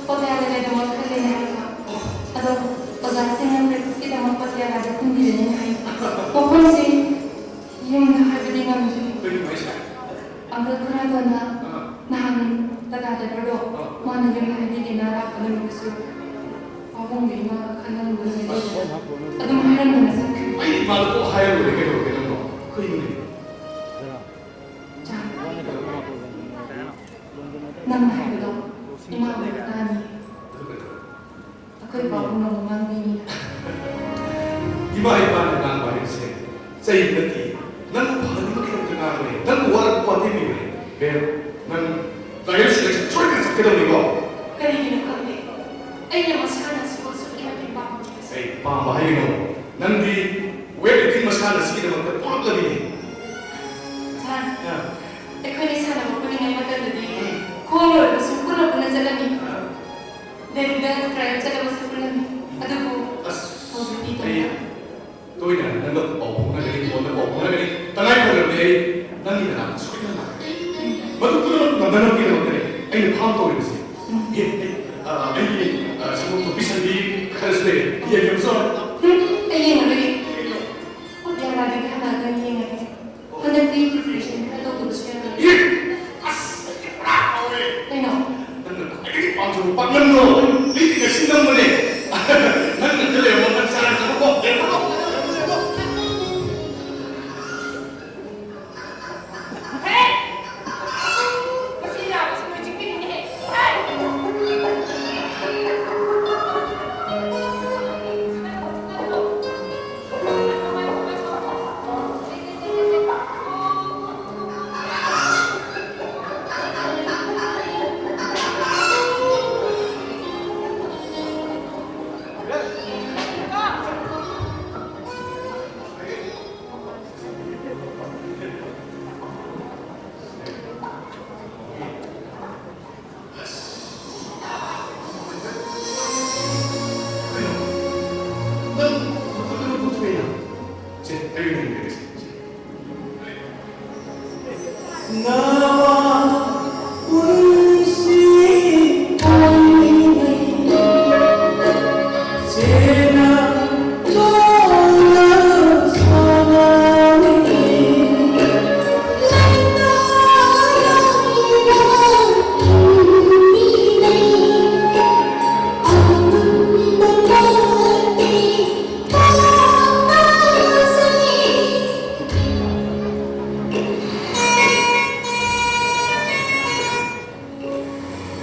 ꯄꯇꯤꯌꯥꯂꯥꯗ ꯂꯩꯕ ꯈꯜꯂꯦꯅ ꯍꯥꯏꯕ꯫ ꯑꯗꯣ ꯑꯣꯖꯥꯁꯤꯡꯅ ꯄ꯭ꯔꯦꯛꯇꯤꯁꯀꯤꯗꯃꯛ ꯄꯇꯤꯌꯥꯂꯥꯗ ꯊꯤꯟꯕꯤꯔꯅꯤ ꯍꯥꯏ꯫ ꯃꯐꯝꯁꯤ ꯌꯨꯝꯗ ꯍꯥꯏꯕꯗꯤ ꯉꯝꯗ꯭ꯔꯤ꯫ ꯀꯩꯅꯣ ꯍꯥꯏꯁꯦ? ꯑꯪꯀꯜ ꯈꯨꯔꯥꯗꯣꯟꯅ ꯑꯥ꯫ ꯅꯍꯥꯟ ꯇꯇꯥ ꯗ꯭ꯔꯥꯏꯚꯔꯗꯣ ꯑꯥ꯫ ꯃꯥꯅ ꯌꯨꯝꯗ ꯍꯥꯏꯕꯤꯒꯦꯅ ꯂꯥꯛꯄ ꯅꯨꯃꯤꯠꯇꯨꯁꯨ ꯄꯥꯕꯨꯡꯒꯤ ꯏꯃꯥ ꯈꯟꯅꯔꯝꯕ ꯅꯨꯃꯤꯠꯇꯨꯗ ꯑꯗꯨꯝ ꯍꯥꯏꯔꯝꯗꯅ ꯆꯠꯈ꯭ꯔꯦ꯫ ꯑꯩ ꯏꯃꯥꯗ ꯀꯣꯛ ꯍꯥꯏꯔ ꯂꯣꯏꯔꯦ ꯀꯩꯗꯧꯔꯒꯦ ꯅꯪꯕꯣ? ꯀꯩꯅꯣꯅꯦ? ꯆꯥ꯫ ꯅꯪꯅ ꯍꯥꯏꯕꯗꯣ ꯏꯃꯥ ꯑꯃꯨꯛ ꯇꯥꯅꯤ꯫ ꯑꯗꯨ ꯀꯩꯗꯧꯔꯦ? ꯑꯩꯈꯣꯏ ꯄꯥꯕꯨꯡꯅ ꯑꯃꯨꯛ ꯉꯥꯡꯕꯤꯅꯤꯅ꯫ ꯏꯃꯥ ꯏꯄꯥꯅ ꯉꯥꯡꯕ ꯍꯥꯏꯕꯁꯦ ꯆꯩꯕ ꯅꯠꯇꯦ꯫ ꯅꯪꯕꯨ ꯐꯍꯟꯅꯤꯡꯕꯒꯤꯗꯃꯛꯇ ꯉꯥꯡꯕꯅꯦ꯫ ꯅꯪꯕꯨ ꯋꯥꯔꯛꯄ ꯋꯥꯇꯦꯝꯕꯤꯕꯅꯦ꯫ ꯕꯦꯝ, ꯅꯪ ꯇ꯭ꯔꯥꯏꯌꯦꯜ ꯁꯦꯂꯦꯛꯁꯟ ꯁꯣꯏꯗꯅ ꯆꯠꯀꯗꯕꯅꯤꯀꯣ꯫ ꯀꯔꯤꯒꯤꯅꯣ ꯈꯪꯗꯦ, ꯑꯩꯅ ꯃꯁꯥꯟꯅ ꯑꯁꯤꯕꯨ ꯑꯁꯨꯛꯀꯤ ꯃꯇꯤꯛ ꯄꯥꯝꯕ ꯄꯣꯛꯄꯁꯦ꯫ ꯑꯩ ꯄꯥꯝꯕ ꯍꯥꯏꯒꯅꯨ꯫ ꯅꯪꯗꯤ ꯋꯦꯠ ꯂꯤꯐꯇꯤꯡ ꯃꯁꯥꯟꯅ ꯑꯁꯤꯒꯤꯗꯃꯛꯇ ꯄꯣꯛꯂꯛꯂꯕꯤꯅꯤ꯫ ꯁꯥꯔ, ꯑꯥ꯫ ꯑꯩꯈꯣꯏꯅꯤ ꯁꯥꯟꯅꯕ ꯄꯨꯜꯂꯤꯉꯩ ꯃꯇꯝꯗꯗꯤ ꯎꯝ꯫ ꯈꯣꯡ ꯂꯣꯏꯕꯁꯨ ꯄꯨꯟꯅ ꯄꯨꯟꯅ ꯆꯠꯂꯝꯃꯤ꯫ ꯑꯥ꯫ ꯗꯦꯜꯂꯤꯗ ꯇ꯭ꯔꯥꯏꯌꯦꯜ ꯆꯠꯂꯕꯁꯨ ꯄꯨꯜꯂꯝꯃꯤ꯫ ꯑꯗꯨꯕꯨ ꯑꯁ, ꯍꯧꯖꯤꯛꯇꯤ ꯑꯩ ꯇꯣꯉꯥꯟꯅ꯫ ꯇꯣꯏꯅ ꯅꯪꯒ ꯄꯥꯎ ꯐꯥꯎꯅꯒꯅꯤ, ꯐꯣꯟꯗ ꯄꯥꯎ ꯐꯥꯎꯅꯒꯅꯤ꯫ ꯇꯉꯥꯏ ꯐꯗ꯭ꯔꯕꯗꯤ ꯑꯩ ꯅꯪꯒꯤ ꯅꯅꯥꯛꯇ ꯁꯣꯏꯗꯅ ꯂꯥꯛꯀꯅꯤ꯫ ꯃꯗꯨ ꯄꯨꯝꯅꯃꯛ ꯅꯪꯒꯤꯗꯃꯛꯇꯅꯤ ꯑꯩꯅ ꯐꯥꯝ ꯇꯧꯔꯤꯕꯁꯤ꯫ ꯑꯦ, ꯑꯦ, ꯑ, ꯑꯩꯒꯤ, ꯑ, ꯁꯪꯒꯣꯝ ꯊꯣꯛꯄꯤ ꯁꯟꯕꯤ ꯈꯔꯁꯨ ꯂꯩꯔꯦ꯫ ꯌꯦꯡꯒꯦ ꯍꯥꯏꯕꯁꯨ ꯂꯥꯛꯑꯣ꯫ ꯎꯝ, ꯑꯩ ꯌꯦꯡꯉꯔꯣꯏꯌꯦ꯫ ꯀꯩꯒꯤꯅꯣ? ꯄꯣꯠ ꯌꯥꯝ ꯂꯥꯏꯕꯤ ꯈꯔ ꯂꯥꯛꯑꯒ ꯌꯦꯡꯉꯒꯦ꯫ ꯍꯟꯗꯛꯇꯤ preparation ꯈꯔ ꯇꯧꯗꯕꯁꯨ ꯌꯥꯔꯣꯏ꯫ ꯑꯦ, ꯑꯁ, ꯑꯩꯗꯤ ꯄꯨꯔꯥ ꯉꯥꯎꯔꯦ꯫ ꯀꯩꯅꯣ? ꯅꯪꯅ ꯈ꯭ꯋꯥꯏꯗꯒꯤ ꯄꯥꯝꯖꯕ ꯄꯥꯛꯅꯝꯗꯣ ꯑꯩꯗꯤ ꯉꯁꯤ ꯅꯝꯕꯅꯦ꯫ ꯅꯪꯅ ꯈꯜꯂꯦ ꯃꯈꯜ ꯆꯥꯔ ꯆꯠꯂꯣꯀꯣ꯫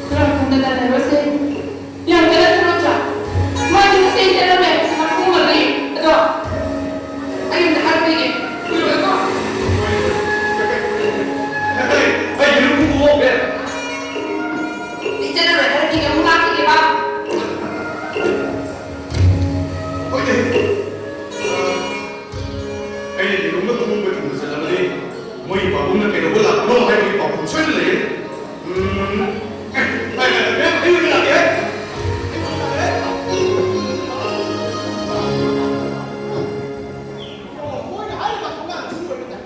ꯈꯔ ꯈꯪꯗꯅ ꯂꯩꯔꯣꯁꯦ꯫ ꯌꯥꯝ ꯀꯟꯅ ꯊꯣꯛꯂꯛꯇ꯭ꯔꯥ? ꯃꯥꯗꯤ ꯉꯁꯤ ꯆꯠꯂꯝꯃꯦ, ꯃꯈꯣꯡ ꯑꯃ ꯂꯩ꯫ ꯑꯗꯣ ꯑꯩ ꯑꯝꯇ ꯍꯥꯏꯔꯛꯄꯤꯒꯦ꯫ ꯀꯨꯏꯔꯣꯏꯀꯣ? ꯑꯩ ꯆꯠꯂꯔꯣꯏ, ꯍꯥꯏꯔꯛꯈꯤꯒꯦ, ꯑꯃꯨꯛ ꯂꯥꯛꯈꯤꯒꯦꯕ꯫ ꯍꯣꯏꯅꯦ꯫ ꯑꯩꯅ ꯌꯦꯔꯨꯝꯒ ꯊꯨꯝꯒ ꯊꯤꯟꯕ ꯆꯠꯂꯕꯗꯤ ꯃꯣꯏꯒꯤ ꯄꯥꯕꯨꯡꯅ ꯀꯩꯗꯧꯕ ꯂꯥꯛꯄꯅꯣ ꯍꯥꯏꯕꯒꯤ ꯄꯥꯎꯈꯨꯝ ꯁꯣꯏꯗꯅ ꯂꯩꯒꯅꯤ꯫ ꯎꯝ꯫ ꯑꯦ, ꯑꯦ, ꯑꯦ, ꯑꯩ ꯑꯣꯏꯅ ꯂꯥꯛꯀꯦ꯫ ꯃꯣꯏꯅ ꯍꯥꯏꯔꯤꯕ ꯑꯉꯥꯡꯁꯤ ꯑꯣꯏꯕ ꯇꯥꯏ꯫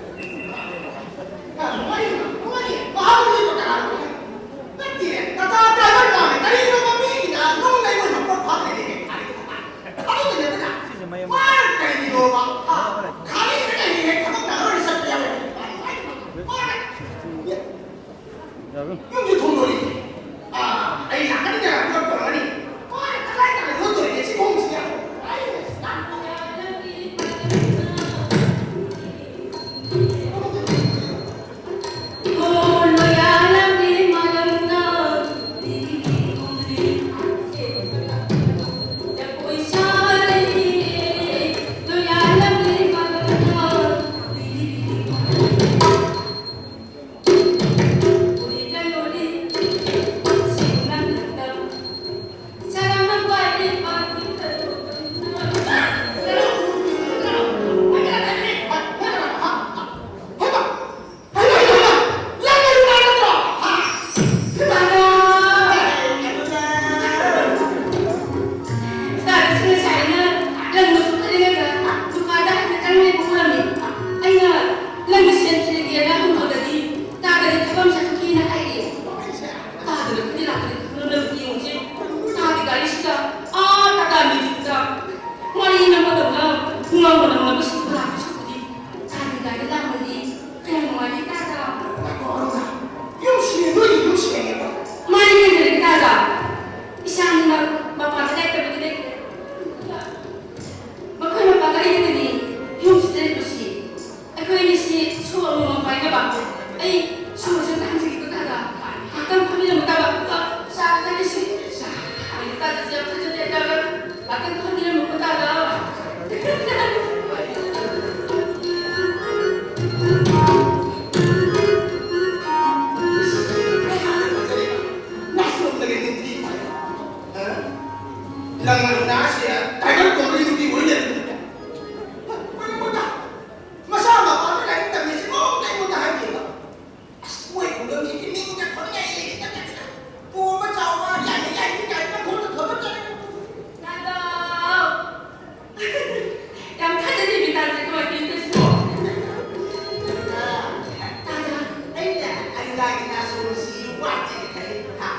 ꯂꯥꯏꯒꯤ ꯅꯥꯁꯣꯝꯁꯤ ꯋꯥꯠꯇꯦꯅ ꯈꯜꯂꯤ꯫ ꯍꯥ?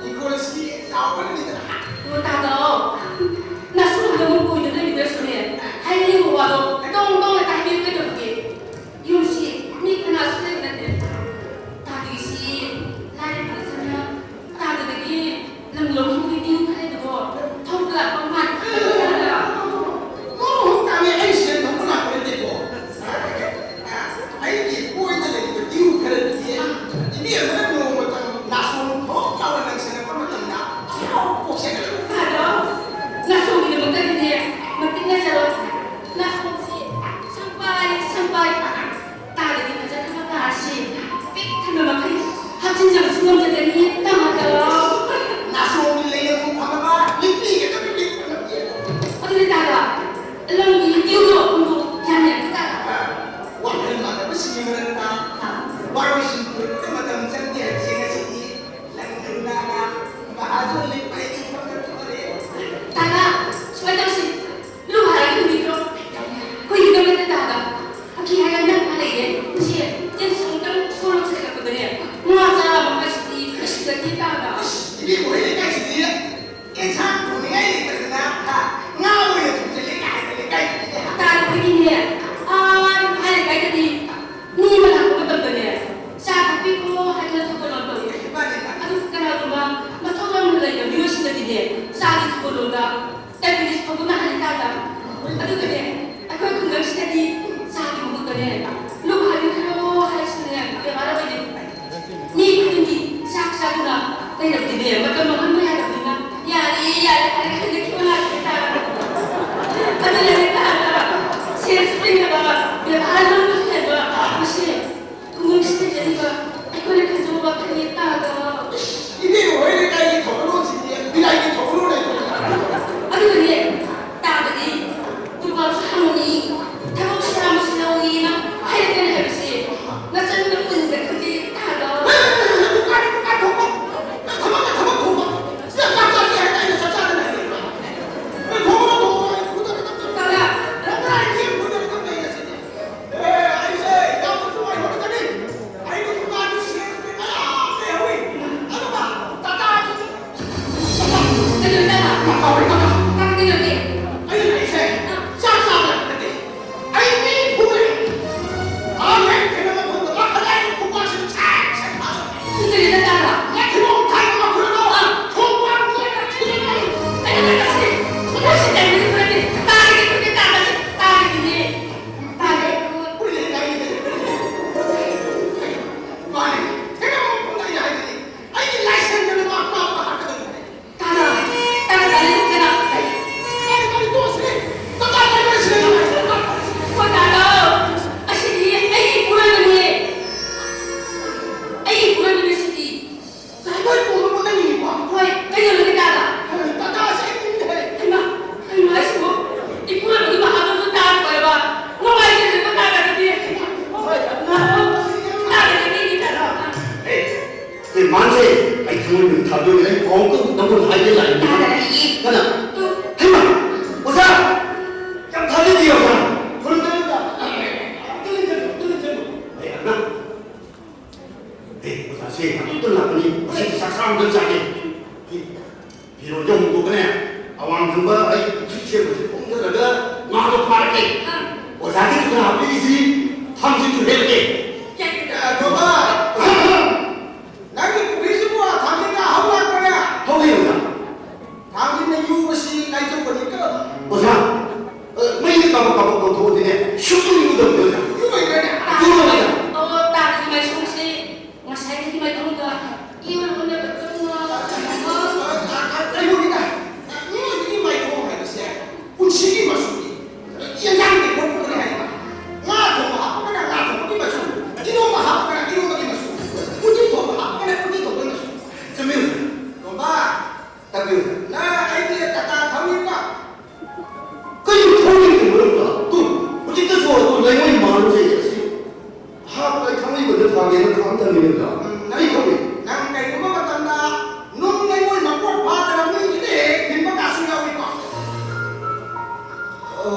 ꯏꯪꯈꯣꯜꯁꯤ ꯆꯥꯎꯕꯅꯅꯤꯗꯅ꯫ ꯍꯥ? ꯑꯣ, ꯇꯥꯗ, ꯑꯣ꯫ ꯅꯥꯁꯣꯝꯗ ꯑꯃꯨꯛ ꯀꯣꯏꯗ ꯂꯩꯕꯗꯁꯨꯅꯦ, ꯍꯥꯏꯅꯤꯡꯕ ꯋꯥꯗꯣ ꯗꯣꯡ ꯗꯣꯡ ꯍꯦꯛꯇ ꯍꯥꯏꯕꯤꯌꯨ ꯀꯩꯗꯧꯔꯒꯦ? ꯌꯨꯝꯁꯤ ꯃꯤ ꯀꯅꯥꯁꯨ ꯂꯩꯕ ꯅꯠꯇꯦ꯫ ꯇꯥꯗ꯭ꯔꯤꯁꯤ ꯂꯥꯏꯔꯕ ꯅꯠꯇꯅ ꯇꯥꯗꯕꯒꯤ ꯂꯝ ꯂꯧꯕꯒꯤ ꯃꯤ ꯈꯔꯗꯣ ꯊꯧꯕ ꯂꯥꯛꯄ ꯃꯥꯜꯂꯦ꯫ ꯃꯣ ꯇꯥꯃꯤ, ꯑꯩ ꯁꯦꯟ ꯊꯧꯕ ꯂꯥꯛꯄ ꯅꯠꯇꯦꯀꯣ꯫ ꯑꯩꯒꯤ ꯀꯣꯏꯗ ꯂꯩꯔꯤꯕ ꯗꯤꯎ ꯈꯔꯗꯤ ꯏꯕꯦꯝꯃꯅ ꯅꯣꯡꯃꯇꯪ ꯅꯥꯁꯣꯝ ꯊꯣꯛ ꯂꯥꯎꯅ ꯂꯪꯁꯤꯜꯂꯛꯄ ꯃꯇꯝꯗ ꯈꯤꯌꯥꯎ ꯀꯣꯛꯁꯦ ꯀꯩꯅꯣ꯫ ꯇꯥꯗꯣ, ꯅꯥꯁꯣꯝꯒꯤꯗꯃꯛꯇꯗꯤꯅꯦ ꯃꯇꯤꯛ ꯅꯠꯆꯔꯣꯏ꯫ ꯅꯥꯁꯣꯝꯁꯤ ꯁꯪꯄꯥꯏ ꯁꯪꯄꯥꯏ꯫ ꯇꯥꯗꯗꯤ ꯐꯖꯈ꯭ꯔꯕ ꯀꯥꯔꯁꯤ ꯄꯤꯛ ꯊꯟꯕ ꯃꯈꯩ ꯍꯥꯞꯆꯤꯟꯖꯕꯁꯨ ꯉꯝꯖꯒꯅꯤ, ꯇꯥꯗꯣ꯫ ꯅꯥꯁꯣꯝꯒꯤ ꯂꯩꯅꯕꯨ ꯐꯪꯉꯕ ꯂꯤꯛꯄꯤꯒꯗꯕ ꯂꯤꯛꯄ ꯅꯠꯇꯦ꯫ ꯑꯗꯨꯗꯤ ꯇꯥꯗ, ꯂꯝꯒꯤ ꯗꯤꯎꯗꯣ ꯍꯨꯟꯗꯣꯛ ꯌꯥꯅꯤ, ꯇꯥꯗ꯫ ꯋꯥꯈꯜ ꯃꯥꯟꯅꯕꯁꯤꯡꯒꯤ ꯃꯔꯛꯇ ꯋꯥꯔꯣꯏꯁꯤꯟ ꯄꯨꯔꯛꯄꯗ ꯃꯇꯝ ꯆꯪꯗꯦ ꯍꯥꯏꯕꯁꯦ ꯉꯁꯤꯗꯤ ꯅꯪ ꯅꯪꯅ ꯃꯍꯥꯖꯣꯟ ꯂꯤꯛꯄ ꯑꯩꯒꯤ ꯐꯪꯒ ꯊꯣꯛꯑꯔꯦ꯫ ꯇꯥꯗ, ꯁꯨꯃꯥꯏꯅ ꯇꯧꯁꯤ꯫ ꯂꯨ ꯍꯥꯏꯔꯒ ꯍꯨꯟꯕꯤꯈ꯭ꯔꯣ꯫ ꯍꯨꯏꯒꯗꯕ ꯅꯠꯇꯦ ꯇꯥꯗ꯫ ꯄꯨꯈ꯭ꯔꯤ ꯍꯥꯏꯔꯒ ꯅꯪ ꯂꯩꯔꯦ꯫ ꯁꯤ ꯌꯦꯟꯁꯨ ꯑꯃꯨꯛꯇꯪ ꯁꯣꯔꯣꯛ ꯆꯠꯂꯛꯄꯗꯅꯦ ꯉꯥ ꯆꯥꯕ ꯍꯥꯏꯁꯤꯗꯤ ꯀꯩꯁꯨ ꯅꯠꯇꯦ ꯇꯥꯗ꯫ ꯏꯕꯦꯝꯃ ꯍꯣꯏ ꯂꯩꯀꯥꯏꯁꯤꯗꯤ ꯌꯦꯟꯁꯥꯡ ꯊꯣꯡꯅꯤꯡꯉꯥꯏ ꯂꯩꯇꯗꯅ, ꯍꯥ, ꯉꯥ ꯑꯣꯏꯅ ꯊꯣꯡꯖꯤꯜꯂꯦ ꯀꯥꯏꯅ ꯂꯩꯀꯥꯏꯗꯨꯗꯤ꯫ ꯇꯥꯗ ꯑꯩꯈꯣꯏꯒꯤꯅꯦ, ꯑꯥ, ꯏꯝꯐꯥꯜ ꯂꯩꯀꯥꯏꯗꯗꯤ ꯃꯤ ꯑꯃ ꯂꯥꯛꯄ ꯃꯇꯝꯗꯅꯦ ꯆꯥ ꯊꯛꯄꯤꯈ꯭ꯔꯣ ꯍꯥꯏꯗꯅ ꯊꯧꯒꯜꯂꯣꯟ ꯇꯧꯏ꯫ ꯃꯥꯅꯦ, ꯃꯥꯅꯦ꯫ ꯑꯗꯨ ꯀꯅꯥꯒꯨꯝꯕ ꯃꯊꯧ ꯌꯥꯝꯅ ꯂꯩꯕ ꯃꯤꯑꯣꯏꯁꯤꯡꯗꯗꯤꯅꯦ ꯆꯥꯒꯤ ꯊꯧꯒꯜꯂꯣꯟꯗ ꯇꯥꯏꯄꯤꯔꯤꯁ ꯐꯥꯎꯕ ꯅꯥꯍꯜꯂꯤ ꯇꯥꯗ꯫ ꯑꯗꯨꯒꯅꯦ, ꯑꯩꯈꯣꯏ ꯈꯨꯡꯒꯪꯁꯤꯗꯗꯤ ꯆꯥꯒꯤ ꯃꯍꯨꯠꯇꯅꯦ ꯂꯨ ꯍꯥꯏꯕꯤꯈ꯭ꯔꯣ ꯍꯥꯏꯁꯤꯅꯦ ꯕꯦꯕꯥꯔ ꯑꯣꯏꯗꯦ꯫ ꯃꯤ ꯈꯨꯗꯤꯡꯒꯤ ꯆꯥꯛ ꯆꯥꯗꯨꯅ ꯂꯩꯔꯕꯗꯤꯅꯦ ꯃꯇꯝ ꯃꯥꯡꯍꯟꯕ ꯌꯥꯗꯕꯅꯤꯅ ꯌꯥꯔꯦ, ꯌꯥꯔꯦ ꯍꯥꯏꯔꯒ ꯍꯟꯗꯛꯈꯤꯕ ꯉꯥꯛꯇꯅꯤ ꯇꯥꯗ꯫ ꯑꯗꯨꯅꯅꯦ ꯇꯥꯗ, ꯁꯦꯟꯁꯨ ꯂꯩꯇꯕ, ꯕꯦꯕꯥꯔ ꯂꯣꯟꯕꯁꯨ ꯍꯩꯕ, ꯃꯁꯤ ꯈꯨꯡꯒꯪꯁꯤꯗ ꯂꯩꯔꯤꯕ ꯑꯩꯈꯣꯏꯅ ꯈꯟꯖꯕ ꯋꯥꯈꯜꯅꯤ ꯇꯥꯗ꯫ ꯏꯕꯦꯝꯃ ꯍꯣꯏ ꯂꯩꯀꯥꯏꯒꯤ ꯊꯧꯒꯜꯂꯣꯟꯁꯤꯗꯤ ꯕꯤꯂꯥꯏꯒꯤ ꯊꯧꯒꯜꯂꯣꯟ ꯍꯥꯏꯗꯣ꯫ ꯑꯗꯨꯒꯅꯦ, ꯇꯥꯗꯗꯤ ꯗꯨꯀꯥꯟꯁꯨ ꯍꯥꯡꯉꯝꯃꯤ, ꯊꯕꯛꯁꯨ ꯌꯥꯝꯁꯨ ꯌꯥꯎꯏꯅ ꯍꯥꯏꯔꯛꯀꯅꯤ ꯍꯥꯏꯕꯁꯦ ꯅꯆꯟꯅ ꯃꯨꯟꯅ ꯈꯪꯖꯩ ꯇꯥꯗ꯫ ꯗꯨꯀꯥꯟ, ꯗꯨꯀꯥꯟ ꯊꯣꯛꯄ, ꯊꯕꯛꯅ ꯊꯕꯛ ꯊꯣꯛꯄ꯫ ꯇꯥꯗ, ꯇꯥꯗ, ꯇꯥꯗ, ꯀꯅꯥ? ꯀꯔꯤ, ꯀꯔꯤ ꯇꯣꯛꯑꯁꯤ? ꯀꯗꯥꯏ ꯀꯗꯥꯏ ꯁꯤꯗ? ꯍꯣꯏ, ꯇꯥꯗ꯫ ꯑꯁꯤꯗꯤ ꯑꯩꯒꯤ ꯏꯄꯨꯔꯣꯏꯕꯅꯦ꯫ ꯑꯩꯒꯤ ꯏꯄꯨꯔꯣꯏꯕꯅꯦ ꯁꯤꯗꯤ꯫ ꯀꯥꯏ ꯀꯥꯏ ꯇꯣꯡꯕ ꯅꯪꯒꯤꯅꯤꯀꯣ? ꯍꯣꯏ, ꯀꯩꯗꯧꯔꯒꯦ ꯇꯥꯗ? ꯇꯥꯇꯥꯁꯦ ꯑꯩ ꯄꯨꯅꯤꯡꯗꯦ꯫ ꯍꯩꯃꯥ, ꯀꯩꯅꯣ ꯍꯥꯏꯁꯤꯕꯣ? ꯏꯄꯨꯔꯣꯏꯕꯒꯤ ꯃꯍꯥꯖꯣꯟꯁꯨ ꯇꯥꯔ ꯀꯣꯏꯔꯕ? ꯅꯨꯡꯉꯥꯏꯇꯦꯗ ꯇꯥꯗ ꯑꯗꯨꯗꯤ꯫ ꯍꯣꯏ, ꯇꯥꯗ, ꯇꯥꯗ, ꯇꯥꯗ꯫ ꯑꯦ, ꯃꯥꯟꯁꯦ, ꯑꯩ ꯊꯃꯣꯏ ꯅꯨꯡ ꯊꯥꯗꯣꯛꯑꯦ, ꯑꯩ ꯀꯥꯎꯟꯇꯔ ꯅꯪꯉꯣꯟꯗ ꯍꯥꯏꯒꯦ ꯂꯥꯛꯏꯅꯤ꯫ ꯇꯥꯗꯔꯛꯏ꯫ ꯀꯅꯥ? ꯇꯨ꯫ ꯍꯩꯃꯥ! ꯑꯣꯖꯥ! ꯌꯥꯝ ꯊꯥꯖꯗꯦ, ꯑꯣꯖꯥ꯫ ꯈꯨꯔꯨꯝꯖꯔꯤ, ꯑꯣꯖꯥ꯫ ꯑꯩ ꯑꯉꯥꯡ꯫ ꯑꯦ, ꯑꯣꯖꯥꯁꯦ ꯑꯗꯨꯝꯇ ꯂꯥꯛꯄꯅꯤ, ꯉꯁꯤꯗꯤ ꯆꯥꯛ ꯆꯥ ꯑꯝꯇ ꯆꯥꯒꯦ꯫ ꯐꯤꯔꯣꯟꯁꯦ ꯍꯣꯡꯗꯣꯛꯀꯅꯦ, ꯑꯋꯥꯡ ꯊꯪꯕ ꯑꯩ ꯄꯨꯈ꯭ꯔꯤ ꯁꯦꯝꯕꯁꯦ ꯍꯣꯡꯊꯔꯒ ꯉꯥꯗꯣ ꯐꯥꯔꯛꯀꯦ꯫ ꯑꯣꯖꯥꯒꯤ ꯈꯨꯠꯇ ꯍꯥꯞꯄꯤꯔꯤꯁꯤ ꯊꯥꯡꯖꯤꯡꯁꯨ ꯍꯦꯛꯂꯛꯀꯦ꯫ ꯑꯦ, ꯇꯣꯝꯕ! ꯅꯪꯒꯤ ꯄꯨꯈ꯭ꯔꯤꯁꯤꯕꯨ ꯊꯥꯡꯖꯤꯡꯅ ꯍꯧ ꯂꯥꯛꯄ꯭ꯔꯥ? ꯍꯧꯏ, ꯑꯣꯖꯥ꯫ ꯊꯥꯡꯖꯤꯡꯅ ꯌꯨꯕꯁꯤ ꯀꯥꯏꯊꯣꯛꯄꯅꯤꯀꯣ꯫ ꯑꯣꯖꯥ, ꯑ, ꯃꯩꯗ ꯀꯥꯕꯛ ꯀꯥꯕꯛ ꯂꯧꯊꯣꯛꯑꯗꯤꯅꯦ, ꯁꯨꯛꯌꯨ ꯌꯨꯗꯕꯅꯦ, ꯑꯣꯖꯥ꯫ ꯌꯨꯔꯣꯏ, ꯑꯣꯖꯥ꯫ ꯑꯣ, ꯇꯥꯗꯤ ꯃꯥꯏꯁꯣꯡꯁꯤ ꯉꯁꯥꯏꯗꯒꯤ ꯃꯥꯏꯊꯣꯡꯗ ꯏꯃꯥ ꯑꯣꯟꯅꯕ ꯀꯔꯝꯅ? ꯑ, ꯑ, ꯑ, ꯀꯩꯅꯣꯅꯤꯗ, ꯃꯤꯑꯣꯏꯕꯒꯤ ꯃꯥꯏꯊꯣꯡ ꯍꯥꯏꯕꯁꯦ ꯄꯨꯟꯁꯤꯒꯤ ꯃꯆꯨꯅꯤ꯫ ꯌꯦꯟꯖꯥꯡ ꯇꯦꯡꯀꯣꯠ ꯄꯨꯈ꯭ꯔꯦ ꯍꯥꯏꯕ꯫ ꯉꯥ ꯊꯣꯡꯕ ꯍꯥꯞꯄꯒꯅ ꯉꯥ ꯊꯣꯡꯕꯒꯤ ꯃꯆꯨ, ꯏꯔꯣꯝꯕ ꯍꯥꯞꯄꯒꯅ ꯏꯔꯣꯝꯕꯒꯤ ꯃꯆꯨ, ꯎꯇꯤ ꯊꯣꯡꯕ ꯍꯥꯞꯄꯒꯅ ꯎꯇꯤ ꯊꯣꯡꯕꯒꯤ ꯃꯆꯨ꯫ ꯆꯨꯝꯃꯤ, ꯑꯣꯖꯥ꯫ ꯇꯣꯝꯕ, ꯇꯥꯕꯤꯌꯨ꯫ ꯅꯪ ꯑꯩꯒꯤ ꯇꯥꯇꯥ ꯊꯧꯅꯤꯡꯕ? ꯀꯩꯅꯣ ꯊꯧꯅꯤꯡꯕ ꯃꯔꯝꯗ? ꯇꯨ, ꯍꯧꯖꯤꯛꯇꯁꯨ ꯑꯗꯨ ꯂꯩꯉꯣꯏ ꯃꯥꯟꯕꯁꯦ ꯑꯁꯤ꯫ ꯍꯥꯞꯄ ꯑꯩ ꯊꯥꯡꯃꯩꯕꯟꯗ ꯊꯥꯒꯦꯅ ꯈꯥꯝꯊꯕꯅꯤꯗ꯫ ꯎꯝ, ꯅꯪ ꯑꯩ ꯊꯧꯏ꯫ ꯅꯪ ꯀꯩꯒꯨꯝꯕ ꯃꯇꯝꯗ ꯅꯨꯡ ꯂꯩꯉꯣꯏ ꯃꯀꯣꯛ ꯐꯥꯗꯅ ꯃꯤꯒꯤꯗ ꯍꯦꯛ ꯊꯤꯟꯕ ꯀꯥꯁꯨ ꯌꯥꯎꯏꯀꯣ? ꯑ,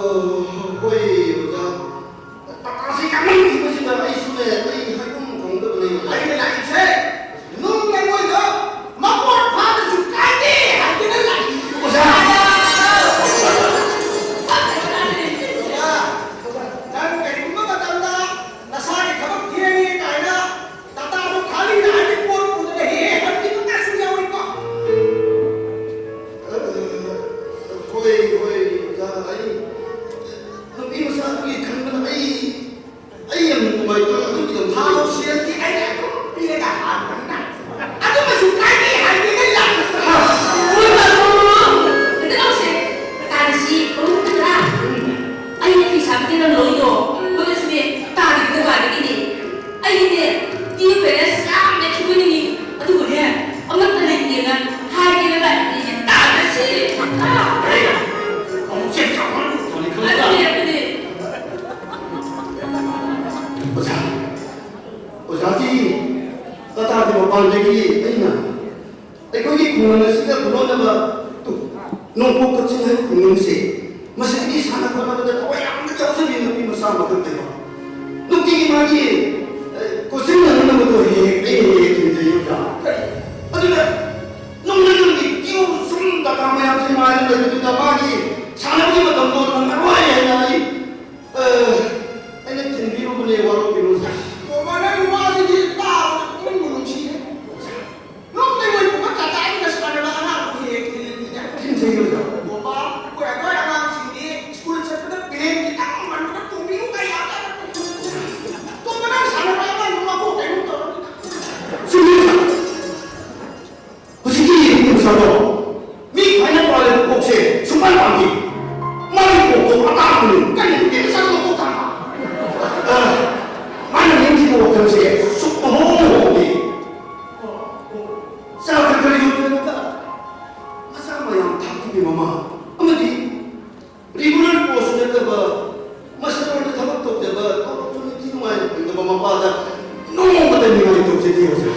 ꯍꯣꯏ, ꯑꯣꯖꯥ꯫ ꯇꯥꯇꯥꯁꯤ ꯌꯥꯝꯃꯟꯈꯤꯕꯁꯤꯗ ꯑꯩꯁꯨꯅꯦ, ꯑꯩ ꯍꯥꯏꯐꯝ ꯈꯪꯗꯕꯅꯦ, ꯑꯣꯖꯥ꯫ ꯑꯩꯅ ꯂꯥꯛꯏꯁꯦ ꯅꯨꯡ ꯂꯩꯉꯣꯏꯗꯣ ꯃꯀꯣꯛ ꯐꯥꯗ꯭ꯔꯁꯨ ꯀꯥꯏꯗꯦ ꯍꯥꯏꯗꯅ ꯂꯥꯛꯏ꯫ ꯑꯣꯖꯥ! ꯑꯣꯖꯥ, ꯅꯪ ꯀꯔꯤꯒꯨꯝꯕ ꯃꯇꯝꯗ ꯅꯁꯥ ꯑꯣꯖꯥꯒꯤ ꯇꯥꯇꯥꯒꯤ ꯃꯄꯥꯟꯗꯒꯤ ꯑꯩꯅ ꯑꯩꯈꯣꯏꯒꯤ ꯈꯨꯡꯒꯪ ꯑꯁꯤꯗ ꯈꯨꯂꯣꯟꯅꯕ ꯇꯨ-, ꯅꯣꯡꯄꯣꯛ ꯀꯛꯆꯤꯡ ꯍꯥꯏꯕ ꯈꯨꯡꯒꯪꯁꯦ, ꯃꯁꯤꯗꯒꯤ ꯁꯥꯟꯅ ꯈꯣꯠꯅꯕꯗ ꯊꯋꯥꯏ ꯌꯥꯝꯅ ꯌꯥꯎꯖꯕꯤ ꯅꯨꯄꯤ ꯃꯆꯥ ꯑꯃꯈꯛ ꯂꯩꯕ꯫ ꯅꯨꯡꯇꯤꯒꯤ ꯃꯥꯒꯤ, ꯑ, ꯀꯣꯆꯤꯡ ꯅꯪꯅꯕꯗꯣ ꯍꯦꯛ ꯍꯦꯛ ꯑꯩꯅ ꯍꯦꯛ ꯍꯦꯛ ꯊꯤꯟꯖꯩ ꯑꯣꯖꯥ꯫ ꯑꯗꯨꯅ ꯅꯣꯡꯃ ꯅꯣꯡꯃꯒꯤ ꯀ꯭ꯌꯨ ꯁꯨꯝ ꯗꯔꯀꯥꯔ ꯃꯌꯥꯝꯁꯦ ꯉꯥꯏꯔ ꯂꯩꯕꯗꯨꯗ ꯃꯥꯒꯤ ꯁꯥꯟꯅꯕꯒꯤ ꯃꯇꯝꯗꯣ ꯅꯪꯉꯔꯣꯏ ꯍꯥꯏꯅ ꯑꯩ, ꯑ, ꯑꯩꯅ ꯊꯤꯟꯕꯤꯔꯨꯕꯅꯦ, ꯋꯥꯔꯧꯕꯤꯅꯨ ꯑꯣꯖꯥ꯫ ꯑꯣ, ꯃꯥ ꯅꯪꯒꯤ ꯋꯥꯁꯤꯗꯤ ꯇꯥꯕꯗ ꯄꯨꯛꯅꯤꯡꯕꯨ ꯅꯨꯡꯁꯤꯌꯦ꯫ ꯅꯣꯡꯃꯩ ꯃꯣꯏ ꯄꯨꯡ ꯀꯌꯥ ꯇꯥꯛꯏꯅ ꯁꯥꯟꯅꯕ ꯑꯉꯥꯡ ꯑꯃ ꯍꯦꯛ ꯍꯦꯛ ꯊꯤꯜꯂꯤꯅꯦ꯫ ꯊꯤꯟꯖꯩ ꯑꯣꯖꯥ꯫ ꯕꯣꯕꯥ, ꯑꯩꯈꯣꯏ ꯑꯉꯥꯡ ꯑꯉꯥꯡꯁꯤꯡꯗꯤ ꯁ꯭ꯀꯨꯜ ꯆꯠꯄꯗ ꯕꯦꯜ ꯈꯤꯇꯪ ꯃꯟꯕꯗ ꯇꯣꯡꯕꯤꯌꯨ ꯀꯥꯏ ꯌꯥꯝ ꯇꯥꯅ ꯇꯣꯡꯕ꯫ ꯇꯣꯡꯕ ꯅꯪ ꯁꯥꯟꯅꯕ ꯑꯉꯥꯡꯗꯣ ꯃꯀꯣꯛ ꯀꯩꯅꯣꯝ ꯇꯧꯔꯝꯅꯤ꯫ ꯆꯨꯝꯃꯤ ꯑꯣꯖꯥ꯫ ꯍꯧꯖꯤꯛꯀꯤ ꯅꯨꯄꯤ ꯃꯆꯥꯗꯣ ꯃꯤ ꯈ꯭ꯋꯥꯏꯅ ꯄꯥꯜꯂꯤꯕ ꯀꯣꯛꯁꯦ ꯁꯨꯡꯄꯥꯟ ꯄꯥꯟꯗꯦ꯫ ꯃꯥꯒꯤ ꯀꯣꯛꯇꯣ ꯑꯇꯥꯡꯕꯅꯤ꯫ ꯀꯔꯤ ꯅꯨꯄꯤ ꯃꯆꯥꯒꯤ ꯃꯀꯣꯛ ꯊꯥꯡꯕ? ꯑ, ꯃꯥꯅ ꯅꯤꯡꯈꯤꯕ ꯋꯥꯈꯜꯁꯦ ꯁꯨꯛꯍꯣꯡ ꯍꯣꯡꯗꯦ꯫ ꯆꯥ ꯈꯔ ꯈꯔ ꯌꯣꯟꯗꯅ ꯃꯆꯥ ꯃꯌꯥꯝ ꯊꯥꯛꯄꯒꯤ ꯃꯃꯥ ꯑꯃꯗꯤ regular post ꯅꯠꯇꯕ ꯃꯁꯇꯔꯗ ꯊꯕꯛ ꯇꯧꯖꯕ ꯊꯕꯛꯁꯨ ꯅꯤꯡꯊꯤ ꯅꯨꯡꯉꯥꯏꯅ ꯐꯪꯗꯕ ꯃꯄꯥꯗ ꯅꯣꯡꯃꯇ ꯅꯤꯡꯉꯥꯏ ꯇꯧꯖꯗꯦ ꯑꯣꯖꯥ꯫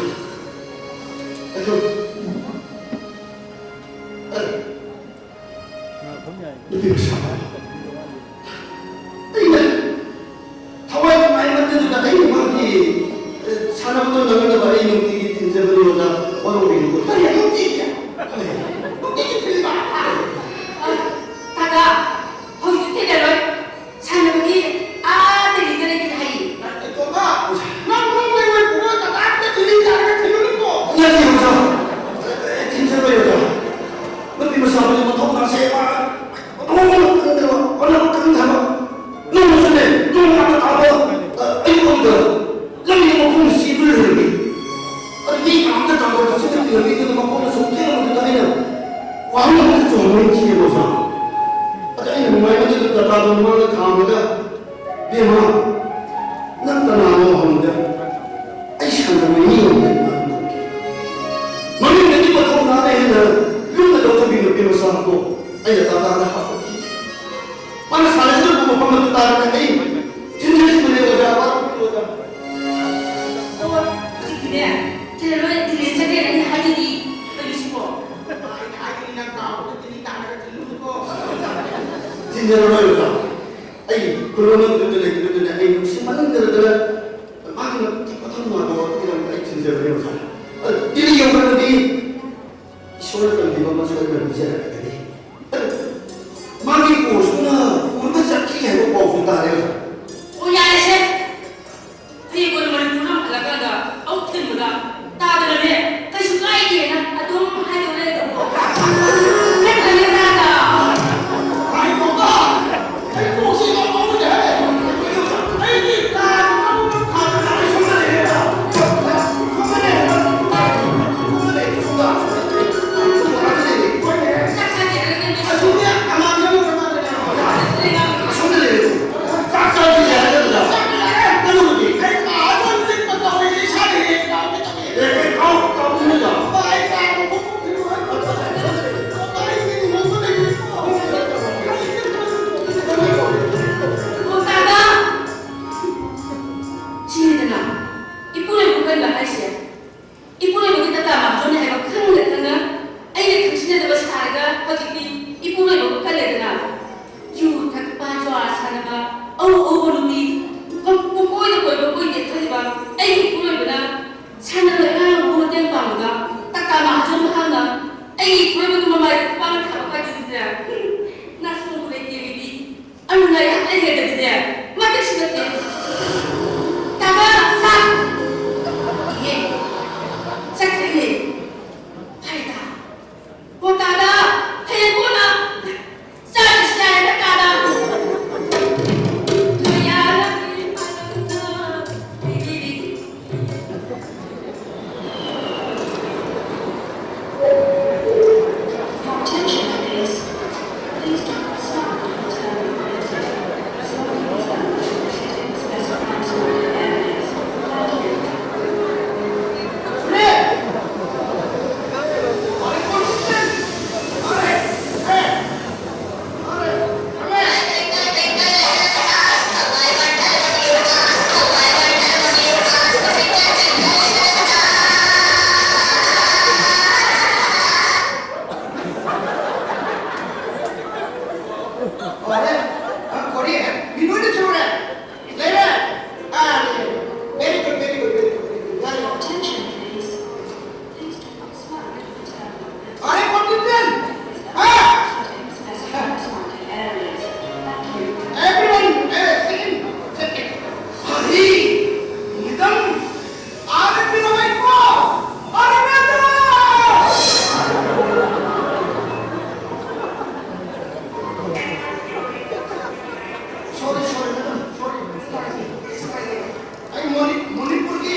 ꯑꯗꯨ, ꯑ, ꯅꯨꯄꯤ ꯃꯆꯥ ꯑꯃ ꯑꯩꯅ ꯊꯋꯥꯏ ꯅꯨꯡꯉꯥꯏꯃꯟꯗꯗꯨꯅ ꯑꯩ ꯃꯥꯒꯤ, ꯑ, ꯁꯥꯟꯅꯕꯗꯣ ꯅꯪꯅꯕ ꯑꯩ ꯅꯨꯡꯇꯤꯒꯤ ꯊꯤꯟꯖꯕꯅꯤ ꯑꯣꯖꯥ, ꯋꯥꯔꯧꯕꯤꯅꯨꯀꯣ꯫ ꯀꯔꯤ ꯅꯨꯡꯇꯤꯒꯤ? ꯅꯨꯡꯇꯤꯒꯤ ꯊꯤꯜꯂꯤꯕ? ꯑ, ꯇꯥꯗ, ꯍꯧꯖꯤꯛꯇꯤ ꯊꯤꯜꯂꯔꯣꯏ꯫ ꯁꯥꯟꯅꯕꯒꯤ ꯑꯥ ꯗꯦꯜꯂꯤꯗ ꯂꯩꯒꯦ ꯍꯥꯏꯌꯦ꯫ ꯑꯦ, ꯇꯣꯝꯕ, ꯅꯪ ꯅꯣꯡꯃꯩ ꯑꯣꯏ ꯄꯨꯔ ꯇꯇꯥ ꯊꯤꯜꯂꯤ ꯌꯥꯔꯒ ꯊꯤꯜꯂꯨꯅꯨꯀꯣ꯫ ꯅꯠꯇꯦ ꯑꯣꯖꯥ, ꯑꯩ ꯊꯤꯟꯖꯔꯣꯏ ꯑꯣꯖꯥ꯫ ꯅꯨꯄꯤ ꯃꯆꯥ ꯑꯃꯒꯤ ꯃꯊꯧ ꯇꯥꯁꯦ ꯃꯥ ꯃꯊꯧ ꯃꯉꯣꯟꯗ ꯀꯟꯗꯕ, ꯍꯣꯠꯅꯕ ꯀꯟꯗꯕ꯫ ꯅꯣꯡꯃꯁꯨꯅꯦ, ꯅꯣꯡ ꯌꯥꯝꯅ ꯇꯥꯕ, ꯑ, ꯑꯌꯨꯛ ꯑꯃꯗ ꯂꯝꯕꯤꯗ ꯃꯈꯣꯡꯅ ꯆꯦꯟꯗꯨꯅ ꯂꯩꯔꯝꯃꯤ꯫ ꯑꯗꯨ ꯃꯤ ꯀꯅꯥꯝꯇ ꯇꯥꯗꯕ ꯆꯤꯡꯗ ꯂꯝꯕꯤꯗꯨꯗ ꯃꯈꯣꯡꯅ ꯁꯨꯝ ꯆꯦꯜꯂꯝꯕꯗꯨꯗ ꯑꯩꯅ ꯋꯥꯍꯪ ꯑꯃ ꯆꯣꯡꯍꯟꯈꯤꯑꯕ ꯑꯣꯖꯥ꯫ ꯑꯗ ꯑꯩꯅ ꯅꯨꯡꯉꯥꯏꯃꯟꯗꯗꯅ ꯇꯥꯇꯥꯗꯣ ꯃꯃꯥꯡꯗ ꯈꯥꯝꯃꯒ, "ꯕꯦꯝꯃ, ꯅꯪ ꯀꯅꯥꯅꯣ?" ꯍꯪꯕꯗ, "ꯑꯩ ꯁꯥꯟꯅꯔꯣꯏ ꯃꯤ ꯑꯃꯅꯤ" ꯃꯥꯅ ꯈꯨꯝꯈꯤ꯫ ꯃꯃꯤꯡꯗꯒꯤ ꯃꯊꯧ ꯅꯥꯔꯦ ꯍꯥꯏꯅ ꯂꯨꯝꯅ ꯂꯧꯊꯕꯤ ꯅꯨꯄꯤ ꯃꯆꯥ ꯑꯗꯣ ꯑꯩꯅ ꯇꯥꯇꯥꯗ ꯍꯥꯞꯄꯛꯈꯤ꯫ ꯃꯥꯅ ꯁꯥꯟꯅꯖꯔꯨꯕ ꯃꯐꯝ ꯑꯗꯨ ꯇꯥꯔꯒ ꯑꯩ ꯊꯤꯟꯖꯈꯤꯕꯅꯦ ꯑꯣꯖꯥ, ꯋꯥꯔꯧꯕꯤꯅꯨ ꯑꯣꯖꯥ꯫ ꯅꯦ, ꯊꯤꯜꯂꯔꯣꯏ, ꯗꯤꯜꯂꯤ ꯆꯠꯈ꯭ꯔꯦ ꯅꯪꯅ ꯍꯥꯏꯗꯨꯗꯤ꯫ ꯀꯩꯅꯣ ꯁꯤꯕꯣ? ꯑꯩꯅ ꯍꯥꯏꯗꯨꯗꯤ ꯅꯪ ꯀꯥꯎꯕꯗ ꯗꯤꯜꯂꯤ ꯇꯥꯔꯒ ꯊꯤꯜꯂꯨꯅꯨꯀꯣ꯫ ꯊꯤꯟꯖꯔꯔꯣꯏ ꯑꯣꯖꯥ꯫ ꯑꯩ ꯀꯣꯔꯣꯅꯥ ꯃꯇꯝꯗ ꯂꯩꯈꯤꯕꯗꯨꯅ ꯑꯩ ꯅꯨꯡꯁꯤꯃꯟꯗꯗꯅ ꯃꯥꯒꯤ ꯃꯊꯧ ꯃꯊꯧ ꯃꯥꯟꯕ ꯋꯥꯐꯝꯒꯤꯗꯃꯛꯇ ꯑꯩ ꯊꯤꯟꯖꯕꯅꯦ ꯑꯣꯖꯥ꯫ ꯑꯗꯨ ꯗꯤꯜꯂꯤ ꯌꯧꯈ꯭ꯔꯕꯗꯤ ꯏꯁꯣꯔꯅ ꯇꯝꯕꯤꯕ ꯑꯃꯁꯨ ꯑꯩꯅ ꯄꯤꯖꯔꯛꯀꯅꯤ꯫ ꯃꯥꯒꯤ ꯀꯣꯔꯁꯇꯨꯅ ꯄꯨꯔꯒ ꯆꯠꯈꯤ ꯍꯥꯏꯕ ꯄꯥꯎꯁꯨ ꯇꯥꯔꯦ ꯑꯣꯖꯥ꯫ ꯑꯣ, ꯌꯥꯔꯦꯁꯦ꯫ ꯍꯌꯦꯡ ꯀꯣꯟꯅ ꯃꯅꯤꯄꯨꯔ ꯍꯜꯂꯛꯀꯥꯟꯗ ꯑꯃꯨꯛ ꯊꯤꯟꯕꯗ ꯇꯥꯗꯅꯅꯦ, ꯀꯩꯁꯨ ꯀꯥꯏꯗꯦꯅ ꯑꯗꯨꯝ ꯍꯥꯏꯗꯣꯛ ꯂꯩꯔꯕꯣ? ꯅꯠꯇ꯭ꯔꯅꯦ ꯇꯥꯗ? ꯉꯥꯏꯈꯣꯀꯣ꯫ ꯑꯩ ꯀꯣꯛꯁꯦ ꯏꯉꯥꯎ ꯉꯥꯎꯔꯦꯍꯦ꯫ ꯑꯩꯗꯤ ꯀꯥ ꯃꯅꯨꯡꯗ ꯈꯥꯗꯅ ꯑꯩ ꯁꯣꯝꯗ ꯂꯩꯔꯦ꯫ ꯁꯣꯝꯗ ꯂꯩꯔꯦ꯫ ꯁꯤꯅꯤꯗꯅ ꯏꯄꯨꯔꯣꯏꯕ ꯀꯟꯕ ꯍꯥꯏꯁꯦ꯫ ꯏꯄꯨꯔꯣꯏꯕꯒꯤ ꯇꯥꯇꯥ ꯃꯥꯡꯖꯧꯅꯦ ꯍꯥꯏꯕ ꯈꯪꯅ ꯈꯪꯅ ꯑꯩꯅ ꯈꯪꯁꯤꯟꯅꯗꯕ ꯁꯥꯔꯒ ꯍꯧꯖꯤꯛꯇꯤ ꯏꯄꯨꯔꯣꯏꯕꯕꯨ ꯈꯜꯂꯦꯗꯅ꯫ ꯌꯨ ꯊꯛꯄ, ꯖꯨꯋꯥꯔ ꯁꯥꯟꯅꯕ, ꯑꯎ ꯑꯎꯕ ꯅꯨꯄꯤ, ꯄꯨꯡꯀꯣꯏꯗ ꯀꯣꯏꯕ ꯀꯣꯏꯗꯦ ꯈꯜꯂꯤꯕ ꯑꯩꯒꯤ ꯏꯄꯨꯔꯣꯏꯕꯅ ꯁꯥꯟꯅꯔꯣꯏ ꯑꯉꯥꯡꯕꯨ ꯃꯇꯦꯡ ꯄꯥꯡꯕꯗ ꯇꯥꯇꯥ ꯃꯍꯥꯖꯣꯟ ꯃꯍꯥꯛꯅ ꯑꯩꯒꯤ ꯏꯄꯨꯔꯣꯏꯕꯒꯤ ꯃꯃꯥꯏꯗ ꯈꯨꯄꯥꯛꯅ ꯊꯥꯕ ꯀꯥꯏꯗꯨꯗꯤꯅꯦ꯫ ꯅꯥꯁꯣꯡꯕ ꯂꯩꯇꯦ ꯃꯤꯗꯤ꯫ ꯑꯔꯨꯅꯥꯏ ꯌꯥꯝ ꯂꯩꯔꯦꯗꯗꯤꯅꯦ, ꯃꯇꯤꯛꯁꯨ ꯅꯠꯇꯦ꯫ ꯇꯥꯕ, ꯁꯥ! ꯏꯍꯦ, ꯃꯅꯤꯄꯨꯔꯒꯤ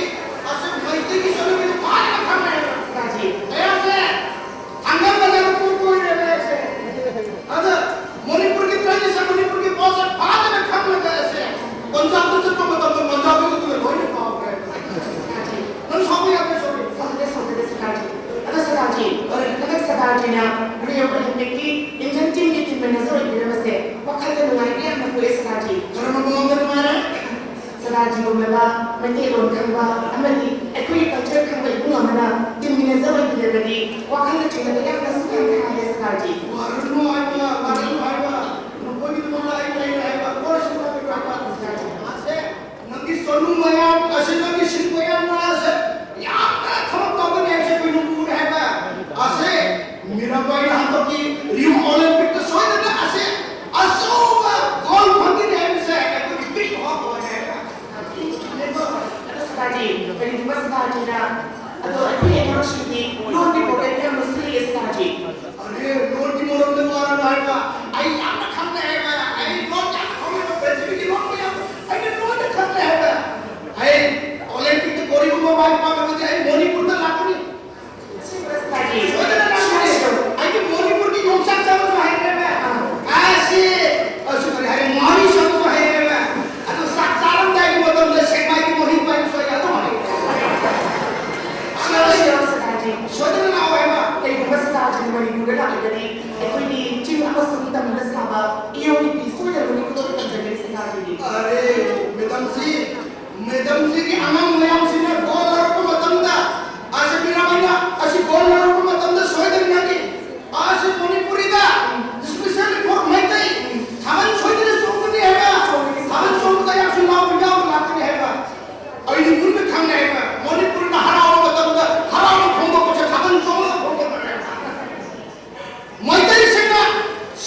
ꯑꯁꯦ ꯃꯩꯇꯩꯒꯤ ꯆꯠꯅꯕꯤꯗꯣ ꯐꯖꯅ ꯈꯪꯉꯦ꯫ ꯁꯔꯗꯥꯔꯖꯤ꯫ ꯑꯩꯍꯥꯛꯁꯦ ꯊꯥꯡꯒꯥꯜ ꯕꯖꯥꯔꯗ ꯀꯣꯏ ꯀꯣꯏꯔꯦꯕ ꯑꯩꯁꯦ꯫ ꯑꯗ ꯃꯅꯤꯄꯨꯔꯒꯤ tradition, ꯃꯅꯤꯄꯨꯔꯒꯤ culture ꯐꯖꯅ ꯈꯪꯉꯒ ꯑꯩꯁꯦ ꯄꯟꯖꯥꯕꯇ ꯆꯠꯄ ꯃꯇꯝꯗ ꯄꯟꯖꯥꯕꯤꯒꯤꯗꯨꯅ ꯂꯣꯏꯅ ꯀꯥꯎꯈ꯭ꯔꯦ꯫ ꯁꯔꯗꯥꯔꯖꯤ꯫ ꯅꯪ ꯁꯥꯎꯕ ꯌꯥꯗꯦ, sorry꯫ ꯁꯥꯎꯖꯗꯦ, ꯁꯥꯎꯖꯗꯦ ꯁꯔꯗꯥꯔꯖꯤ꯫ ꯑꯗꯣ ꯁꯔꯗꯥꯔꯖꯤ, ꯍꯟꯗꯛ ꯁꯔꯗꯥꯔꯖꯤꯅ Rio Olympicꯀꯤ Indian teamꯒꯤ team manager ꯑꯣꯏꯕꯤꯔꯝꯕꯁꯦ ꯋꯥꯈꯜꯗ ꯅꯨꯡꯉꯥꯏꯕ ꯌꯥꯝꯅ ꯄꯣꯛꯑꯦ ꯁꯔꯗꯥꯔꯖꯤ꯫ ꯀꯔꯝꯕ ꯃꯑꯣꯡꯗ ꯅꯨꯡꯉꯥꯏꯔꯦ? ꯁꯔꯗꯥꯔꯖꯤꯒꯨꯝꯂꯕ ꯃꯩꯇꯩꯂꯣꯟ ꯈꯪꯕ ꯑꯃꯗꯤ ꯑꯩꯈꯣꯏꯒꯤ culture ꯈꯪꯕ ꯏꯕꯨꯡ ꯑꯃꯅ team manager ꯑꯣꯏꯕꯤꯔꯕꯗꯤ ꯋꯥꯈꯜꯅ ꯆꯤꯡꯅꯕ ꯌꯥꯝꯅꯁꯨ ꯌꯥꯝꯅ ꯍꯥꯏꯔꯦ ꯁꯔꯗꯥꯔꯖꯤ꯫ ꯋꯥꯔꯅꯨ ꯍꯥꯏꯕ, ꯋꯥꯔꯅꯨ ꯍꯥꯏꯕ, ꯅꯈꯣꯏꯒꯤꯗꯃꯛꯇ ꯑꯩ ꯂꯩꯔꯦ ꯍꯥꯏꯕ, ꯀꯣꯔꯁ ꯑꯃ ꯄꯤꯕꯤꯔꯛꯄ ꯁꯔꯗꯥꯔꯖꯤ꯫ ꯑꯁꯦ ꯅꯪꯒꯤ ꯁꯣꯅꯨ ꯃꯌꯥꯝ, ꯑꯁꯤ ꯅꯪꯒꯤ ꯁꯤꯟ ꯃꯌꯥꯝꯅ ꯑꯁꯦ ꯌꯥꯝꯅ ꯊꯕꯛ ꯇꯧꯒꯅꯤ ꯍꯥꯏꯕꯁꯦ ꯑꯩꯈꯣꯏꯅ ꯎꯔꯦ ꯍꯥꯏꯕ꯫ ꯑꯁꯦ ꯃꯤꯔꯥꯕꯥꯏꯅ ꯍꯟꯗꯛꯀꯤ Rio Olympicꯇ ꯁꯣꯏꯗꯅ ꯑꯁꯦ ꯑꯆꯧꯕ gold ꯐꯪꯒꯅꯤ ꯍꯥꯏꯕꯁꯦ ꯑꯩꯈꯣꯏꯒꯤ big hope ꯑꯣꯏꯔꯦ ꯍꯥꯏꯕ꯫ ꯑꯗꯣ ꯁꯔꯗꯥꯔꯖꯤ, ꯀꯔꯤꯒꯨꯝꯕ ꯁꯔꯗꯥꯔꯖꯤꯅ, ꯑꯗꯣ ꯑꯩꯈꯣꯏ ꯑꯉꯥꯡꯁꯤꯡꯗꯤ ꯂꯣꯟꯒꯤ problem ꯌꯥꯝꯅ ꯁꯤꯖꯤꯜꯂꯦ ꯁꯔꯗꯥꯔꯖꯤ꯫ ꯑꯔꯦ, ꯂꯣꯟꯒꯤ ꯃꯔꯝꯗ ꯋꯥꯔꯅꯨ ꯍꯥꯏꯕ, ꯑꯩ ꯌꯥꯝꯅ ꯈꯪꯅ ꯍꯥꯏꯕ, ꯑꯩ ꯂꯣꯟ ꯌꯥꯝꯅ ꯈꯪꯅ, ꯄ꯭ꯔꯤꯊꯤꯕꯤꯒꯤ ꯂꯣꯟ ꯃꯌꯥꯝ ꯑꯩꯅ ꯂꯣꯏꯅ ꯈꯪꯅ ꯍꯥꯏꯕ꯫ ꯑꯩ Olympicꯇ ꯀꯔꯤꯒꯨꯝꯕ ꯃꯥꯏ ꯄꯥꯛꯂꯕꯗꯤ ꯑꯩ ꯃꯅꯤꯄꯨꯔꯗ ꯂꯥꯛꯀꯅꯤ꯫ ꯁꯣꯏꯗꯅ ꯂꯥꯛꯀꯅꯤ꯫ ꯑꯩꯗꯤ ꯃꯅꯤꯄꯨꯔꯒꯤ ꯌꯣꯡꯆꯥꯛ ꯆꯥꯕꯁꯨ ꯍꯩꯔꯦꯕ꯫ ꯑꯁꯤ, ꯑꯁꯤ ꯀꯔꯤ ꯍꯥꯏꯔꯦ, ꯃꯍꯤ ꯆꯥꯕꯁꯨ ꯍꯩꯔꯦꯕ꯫ ꯑꯗꯨ ꯆꯥꯛ ꯆꯥꯔꯝꯗꯥꯏꯒꯤ ꯃꯇꯝꯗ ꯁꯦꯛꯃꯥꯏꯒꯤ ꯃꯍꯤ ꯄꯥꯏꯕꯁꯨ ꯑꯩ ꯑꯗꯨꯝ ꯍꯩꯔꯦ꯫ Sure, sure, Sardarji. ꯁꯣꯏꯗꯅ ꯂꯥꯛꯑꯣ ꯍꯥꯏꯕ꯫ ꯀꯩꯒꯨꯝꯕ ꯁꯔꯗꯥꯔꯖꯤꯅ ꯃꯅꯤꯄꯨꯔꯗ ꯂꯥꯛꯂꯒꯗꯤ ꯑꯩꯈꯣꯏꯒꯤ ꯆꯤꯡ ꯑꯃꯁꯨꯡ ꯇꯝꯗ ꯁꯥꯕ ꯏꯌꯣꯡꯒꯤ ꯐꯤ ꯁꯣꯏꯗꯅ ꯃꯅꯤꯄꯨꯔꯗ ꯇꯝꯖꯒꯅꯤ ꯁꯔꯗꯥꯔꯖꯤꯗꯤ꯫ ꯑꯔꯦ, ꯃꯦꯗꯥꯝꯖꯤ, ꯃꯦꯗꯥꯝꯖꯤꯒꯤ ꯑꯉꯥꯡ ꯃꯌꯥꯝꯁꯤꯅ ꯒꯣꯜ ꯂꯧꯔꯛꯄ ꯃꯇꯝꯗ, ꯑꯁꯤ ꯃꯤꯔꯥꯕꯥꯏꯅ ꯑꯁꯤ ꯒꯣꯜ ꯂꯧꯔꯛꯄ ꯃꯇꯝꯗ ꯁꯣꯏꯗꯅ ꯅꯪꯒꯤ ꯑꯁꯤ ꯃꯅꯤꯄꯨꯔꯤꯗ, especially for ꯃꯩꯇꯩ, ꯊꯥꯕꯜ ꯁꯣꯏꯗꯅ ꯆꯣꯡꯒꯅꯤ ꯍꯥꯏꯕ, ꯊꯥꯕꯜ ꯆꯣꯡꯕꯗ ꯌꯥꯝꯁꯨ ꯂꯥꯎꯕ ꯌꯥꯎꯕ ꯂꯥꯛꯀꯅꯤ ꯍꯥꯏꯕ꯫ ꯑꯩꯗꯤ ꯃꯨꯟꯅ ꯈꯪꯅꯩꯕ, ꯃꯅꯤꯄꯨꯔꯅ ꯍꯔꯥꯎꯕ ꯃꯇꯝꯗ ꯍꯔꯥꯎꯕ ꯐꯣꯡꯗꯣꯛꯄꯁꯦ ꯊꯥꯕꯜ ꯆꯣꯡꯉꯒ ꯐꯣꯡꯗꯣꯛꯄꯅꯦꯕ꯫ ꯃꯩꯇꯩꯁꯤꯡꯅ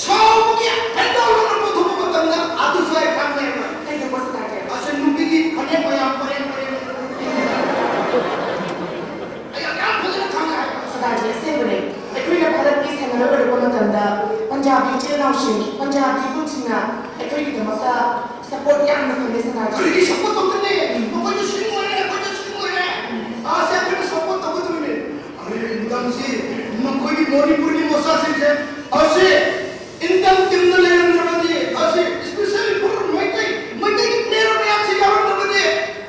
ꯁꯥꯎꯕꯒꯤ ꯐꯦꯟꯗꯥꯎ ꯑꯃ ꯄꯨꯊꯣꯛꯄ ꯃꯇꯝꯗ ꯑꯗꯨꯁꯨ ꯑꯩ ꯈꯪꯅꯩꯕ꯫ ꯀꯩꯒꯤꯅꯣ ꯁꯔꯗꯥꯔꯖꯤ? ꯑꯁꯤ ꯅꯨꯄꯤꯒꯤ ꯐꯅꯦꯛ ꯃꯌꯥꯝ ꯄꯔꯦꯡ ꯄꯔꯦꯡ꯫ ꯑꯩ ꯌꯥꯝ ꯐꯖꯅ ꯈꯪꯉꯦ ꯍꯥꯏꯕ꯫ ꯁꯔꯗꯥꯔꯖꯤ, ꯑꯁꯦꯡꯕꯅꯦ꯫ ꯑꯩꯈꯣꯏꯅ ꯚꯥꯔꯠꯀꯤ ꯁꯥꯟꯅꯔꯣꯏ ꯑꯣꯏꯔꯛꯄ ꯃꯇꯝꯗ ꯄꯟꯖꯥꯕꯤ ꯏꯆꯤꯜ ꯏꯅꯥꯎꯁꯤꯡ, ꯄꯟꯖꯥꯕꯤ ꯏꯕꯨꯡꯁꯤꯡꯅ ꯑꯩꯈꯣꯏꯒꯤꯗꯃꯛꯇ support ꯌꯥꯝꯅ ꯐꯪꯉꯦ ꯁꯔꯗꯥꯔꯖꯤ꯫ ꯀꯔꯤꯒꯤ support ꯇꯧꯗꯣꯏꯅꯦ? ꯃꯈꯣꯏꯅ ꯃꯅꯤꯄꯨꯔꯒꯤ ꯃꯆꯥꯁꯤꯡꯁꯦ ꯑꯁꯤ ꯏꯟꯀꯝ ꯇꯤꯝꯗ ꯂꯩꯔꯝꯗ꯭ꯔꯕꯗꯤ, ꯑꯁꯤ especially for ꯃꯩꯇꯩ, ꯃꯩꯇꯩꯒꯤ player ꯃꯌꯥꯝꯁꯤ ꯌꯥꯎꯔꯝꯗ꯭ꯔꯕꯗꯤ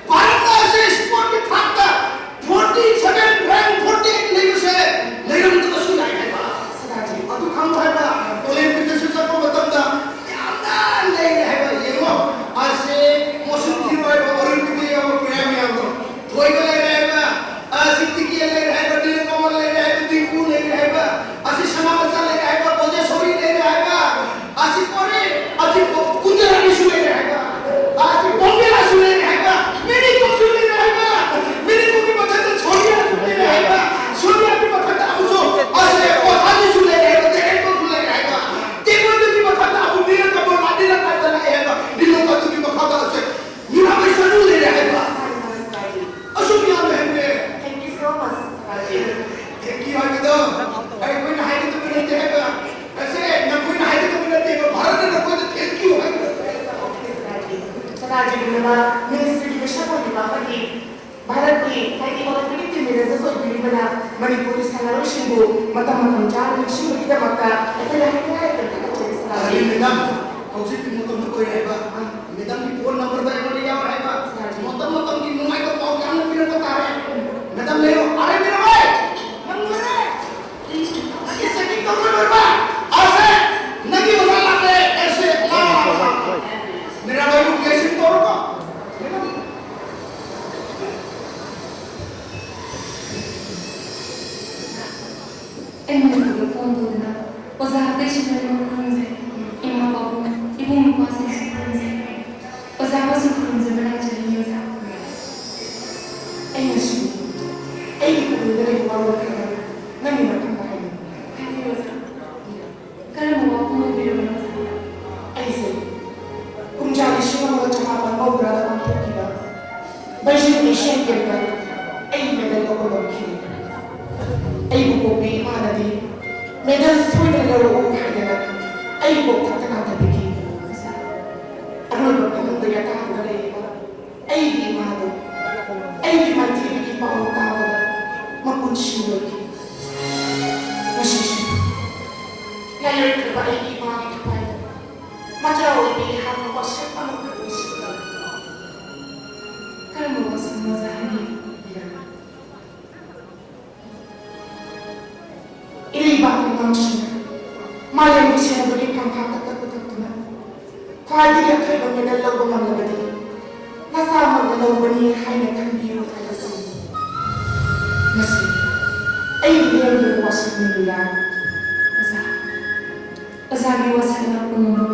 ꯚꯥꯔꯠꯅ ꯑꯁꯤ sportꯀꯤ ꯊꯥꯛꯇ forty seven rank forty eight ꯂꯩꯕꯁꯦ ꯂꯩꯔꯝꯗꯕꯁꯨ ꯌꯥꯏ ꯍꯥꯏꯕ꯫ ꯁꯔꯀꯥꯔꯁꯤ ꯑꯗꯨ ꯈꯪꯉꯨ ꯍꯥꯏꯕ꯫ Olympicꯇꯁꯨ ꯆꯠꯄ ꯃꯇꯝꯗ ꯌꯥꯝꯅ ꯂꯩꯔꯦ ꯍꯥꯏꯕ꯫ ꯌꯦꯡꯉꯣ, ꯑꯁꯤ ꯃꯁꯤꯡ ꯊꯤꯔꯣ ꯍꯥꯏꯕ, Olympicꯇ ꯌꯥꯎꯕ player ꯃꯌꯥꯝꯗꯣ꯫ ꯊꯣꯏꯕ ꯂꯩꯔꯦ ꯍꯥꯏꯕ, ꯑꯁꯤ ꯇꯤꯀꯦꯟ ꯂꯩꯔꯦ ꯍꯥꯏꯕ, ꯅꯤꯂꯀꯃꯜ ꯂꯩꯔꯦ ꯍꯥꯏꯕ, ꯗꯤꯡꯀꯨ ꯂꯩꯔꯦ ꯍꯥꯏꯕ, ꯑꯁꯤ ꯁꯅꯥꯃꯆꯥ ꯂꯩꯔꯦ ꯍꯥꯏꯕ, ꯕꯣꯖꯦꯁꯣꯔꯤ ꯂꯩꯔꯦ ꯍꯥꯏꯕ, ꯑꯁꯤ ꯀꯣꯔꯦ, ꯑꯁꯤ ꯀꯨꯟꯖꯔꯥꯅꯤꯁꯨ ꯂꯩꯔꯦ ꯍꯥꯏꯕ, ꯑꯁꯤ ꯕꯣꯝꯕꯦꯂꯥꯁꯨ ꯂꯩꯔꯦ ꯍꯥꯏꯕ, ꯃꯦꯔꯤ ꯀꯣꯝꯁꯨ ꯂꯩꯔꯦ ꯍꯥꯏꯕ, ꯃꯦꯔꯤ ꯀꯣꯝꯒꯤ ꯃꯊꯛꯇ ꯁꯣꯅꯤꯌꯥꯁꯨ ꯂꯩꯔꯦ ꯍꯥꯏꯕ, ꯁꯣꯅꯤꯌꯥꯒꯤ ꯃꯊꯛꯇ ꯑꯃꯨꯛꯁꯨ ꯑꯁꯤ ꯀꯣꯊꯥꯅꯤꯁꯨ ꯂꯩꯔꯦ ꯍꯥꯏꯕ, ꯇꯦꯛꯋꯟꯗꯣꯁꯨ ꯂꯩꯔꯦ ꯍꯥꯏꯕ, ꯇꯦꯛꯋꯟꯗꯣꯒꯤ ꯃꯊꯛꯇ ꯑꯃꯨꯛ ꯅꯤꯔꯖ ꯀꯄꯨꯔ, ꯅꯤꯔꯖ ꯀꯄꯨꯔ ꯂꯥꯛꯑꯦ ꯍꯥꯏꯕ, ꯅꯤꯔꯖ ꯀꯄꯨꯔꯒꯤ ꯃꯈꯥꯗ ꯑꯁꯤ ꯃꯤꯔꯥꯕꯥꯏ ꯆꯅꯨ ꯂꯩꯔꯦ ꯍꯥꯏꯕ꯫ ꯑꯁꯨꯛ ꯌꯥꯝꯅ ꯍꯦꯟꯕ꯫ Thank you so much. Thank you ꯍꯥꯏꯕꯗꯣ ꯑꯩꯈꯣꯏꯅ ꯍꯥꯏꯒꯗꯕ ꯅꯠꯇꯦ ꯍꯥꯏꯕ꯫ ꯑꯁꯦ ꯅꯈꯣꯏꯅ ꯍꯥꯏꯒꯗꯕ ꯅꯠꯇꯦꯕ꯫ ꯚꯥꯔꯠꯅ ꯅꯈꯣꯏꯗ thank you ꯍꯥꯏꯒꯗꯕ꯫ ꯁꯔꯀꯥꯔꯒꯤ ꯂꯨꯅꯕ ꯃꯤꯅꯤꯁꯇ꯭ꯔꯤꯒꯤ ꯃꯤꯁꯛ ꯑꯣꯏꯔꯤꯕ ꯑꯃꯗꯤ ꯚꯥꯔꯠꯀꯤ ꯍꯥꯏꯗꯤ ꯑꯣꯂꯤꯝꯄꯤꯛꯀꯤ ꯇꯤꯝ ꯃꯦꯅꯦꯖꯔ ꯑꯣꯏꯕꯤꯔꯤꯕꯅ ꯃꯅꯤꯄꯨꯔꯒꯤ ꯁꯥꯟꯅꯔꯣꯏꯁꯤꯡꯕꯨ ꯃꯇꯝ ꯃꯇꯝ ꯆꯥꯅ ꯅꯤꯡꯁꯤꯡꯕꯒꯤꯗꯃꯛꯇ ꯑꯩꯈꯣꯏꯅ ꯍꯥꯏꯅꯤꯡꯉꯥꯏ ꯂꯩꯇꯅ ꯊꯥꯒꯠꯆꯔꯤ ꯁꯔꯀꯥꯔꯒꯤ꯫ ꯑꯗꯨꯅꯤ ꯃꯦꯗꯥꯝ, ꯍꯧꯖꯤꯛꯇꯤ ꯃꯇꯝꯗꯣ ꯑꯣꯏꯔꯦ ꯍꯥꯏꯕ꯫ ꯃꯦꯗꯥꯝꯒꯤ ꯐꯣꯟ ꯅꯝꯕꯔꯗ ꯑꯩꯉꯣꯟꯗ ꯌꯥꯎꯔꯦ ꯍꯥꯏꯕ꯫ ꯃꯇꯝ ꯃꯇꯝꯒꯤ ꯅꯨꯡꯉꯥꯏꯕ ꯄꯥꯎ ꯌꯥꯝꯅ ꯄꯤꯔꯛꯄ ꯇꯥꯔꯦ꯫ ꯃꯦꯗꯥꯝ ꯂꯩꯔꯣ꯫ ꯑꯔꯦ ꯃꯤꯔꯥꯕꯥꯏ! ꯅꯪ ꯂꯣꯏꯔꯦ? ꯅꯪꯒꯤ ꯆꯦꯀꯤꯡ ꯇꯧꯔꯣꯏ ꯂꯣꯏꯔꯕ? ꯑꯁꯦ! ꯅꯪꯒꯤ ꯑꯣꯖꯥ ꯂꯥꯛꯂꯦ꯫ ꯑꯦꯁꯦ! ꯃꯤꯔꯥꯕꯥꯏꯕꯨ ꯕ꯭ꯂꯦꯁꯤꯡ ꯇꯧꯔꯣꯀꯣ꯫ ꯃꯦꯗꯥꯝ꯫ ꯑꯩ ꯃꯅꯤꯄꯨꯔꯗ ꯐꯣꯟ ꯇꯧꯗꯨꯅ ꯑꯣꯖꯥ ꯑꯇꯩꯁꯨ ꯂꯣꯏꯅꯃꯛ ꯈꯪꯖꯩ꯫ ꯏꯃꯥ ꯄꯥꯕꯨꯡ, ꯏꯕꯨꯡ ꯏꯄ꯭ꯋꯥꯁꯤꯡꯁꯨ ꯈꯪꯖꯩ꯫ ꯑꯣꯖꯥꯕꯨꯁꯨ ꯈꯨꯔꯨꯝꯖꯕ ꯂꯥꯛꯆꯔꯤꯅꯤ ꯑꯣꯖꯥ꯫ ꯑꯩꯅꯁꯨ ꯑꯩꯒꯤ ꯄꯨꯛꯅꯤꯡꯗ ꯂꯩꯕ ꯋꯥꯔꯣꯜ ꯈꯔ ꯅꯪꯒꯤ ꯃꯊꯪꯗ ꯍꯥꯏꯅꯤꯡꯉꯤ꯫ ꯍꯥꯏꯕꯤꯌꯨ ꯑꯣꯖꯥ꯫ ꯀꯔꯝꯕ ꯋꯥꯐꯝ ꯑꯣꯏꯕꯤꯔꯕꯅꯣ ꯑꯣꯖꯥ? ꯑꯩꯁꯦ ꯀꯨꯝꯖꯥ ꯂꯤꯁꯤꯡ ꯑꯃꯒ ꯆꯃꯥꯄꯜ ꯃꯧꯗ꯭ꯔꯥꯗ ꯄꯥꯡꯊꯣꯛꯈꯤꯕ ꯕꯩꯖꯤꯡ ꯑꯦꯁꯤꯌꯥꯟ ꯒꯦꯝꯗ ꯑꯩ ꯃꯦꯗꯜ ꯂꯧꯕ ꯉꯝꯈꯤ꯫ ꯑꯩꯕꯨ ꯄꯣꯛꯄꯤ ꯏꯃꯥꯅꯗꯤ ꯃꯦꯗꯜ ꯁꯣꯏꯗꯅ ꯂꯧꯔꯛꯎ ꯍꯥꯏꯗꯅ ꯑꯩ ꯄꯣꯛꯊꯛꯇ ꯅꯥꯟꯊꯕꯤꯈꯤ꯫ ꯑꯔꯣꯏꯕ ꯐꯃꯨꯡꯗ ꯌꯥꯇꯥꯗꯨꯅ ꯂꯩꯔꯤꯕ ꯑꯩꯒꯤ ꯏꯃꯥꯗꯣ ꯑꯩꯒꯤ ꯃꯥꯏꯊꯤꯕꯒꯤ ꯄꯥꯎ ꯇꯥꯕꯗ ꯃꯄꯨꯟꯁꯤ ꯂꯣꯏꯈꯤ꯫ ꯉꯁꯤ ꯑꯉꯥꯡꯁꯤꯡ ꯃꯥꯂꯦꯝꯒꯤ ꯁꯦꯟꯅꯕꯒꯤ ꯐꯝꯐꯥꯛꯇ ꯄꯨꯊꯣꯛꯇꯨꯅ ꯈ꯭ꯋꯥꯏꯗꯒꯤ ꯑꯊꯣꯏꯕ ꯃꯦꯗꯜ ꯂꯧꯕ ꯉꯝꯂꯕꯗꯤ ꯅꯆꯥꯃꯛꯅ ꯂꯧꯕꯅꯤ ꯍꯥꯏꯅ ꯈꯟꯕꯤꯌꯨ ꯍꯥꯏꯕꯁꯤꯅꯤ꯫ ꯉꯁꯤ ꯑꯩꯒꯤ ꯏꯔꯝꯗꯝ ꯋꯥꯁꯛ ꯃꯦꯃꯣꯔꯤꯌꯥꯜ ꯑꯣꯖꯥ ꯑꯣꯖꯥꯒꯤ ꯋꯥꯁꯛꯅ ꯄꯨꯝꯅꯃꯛ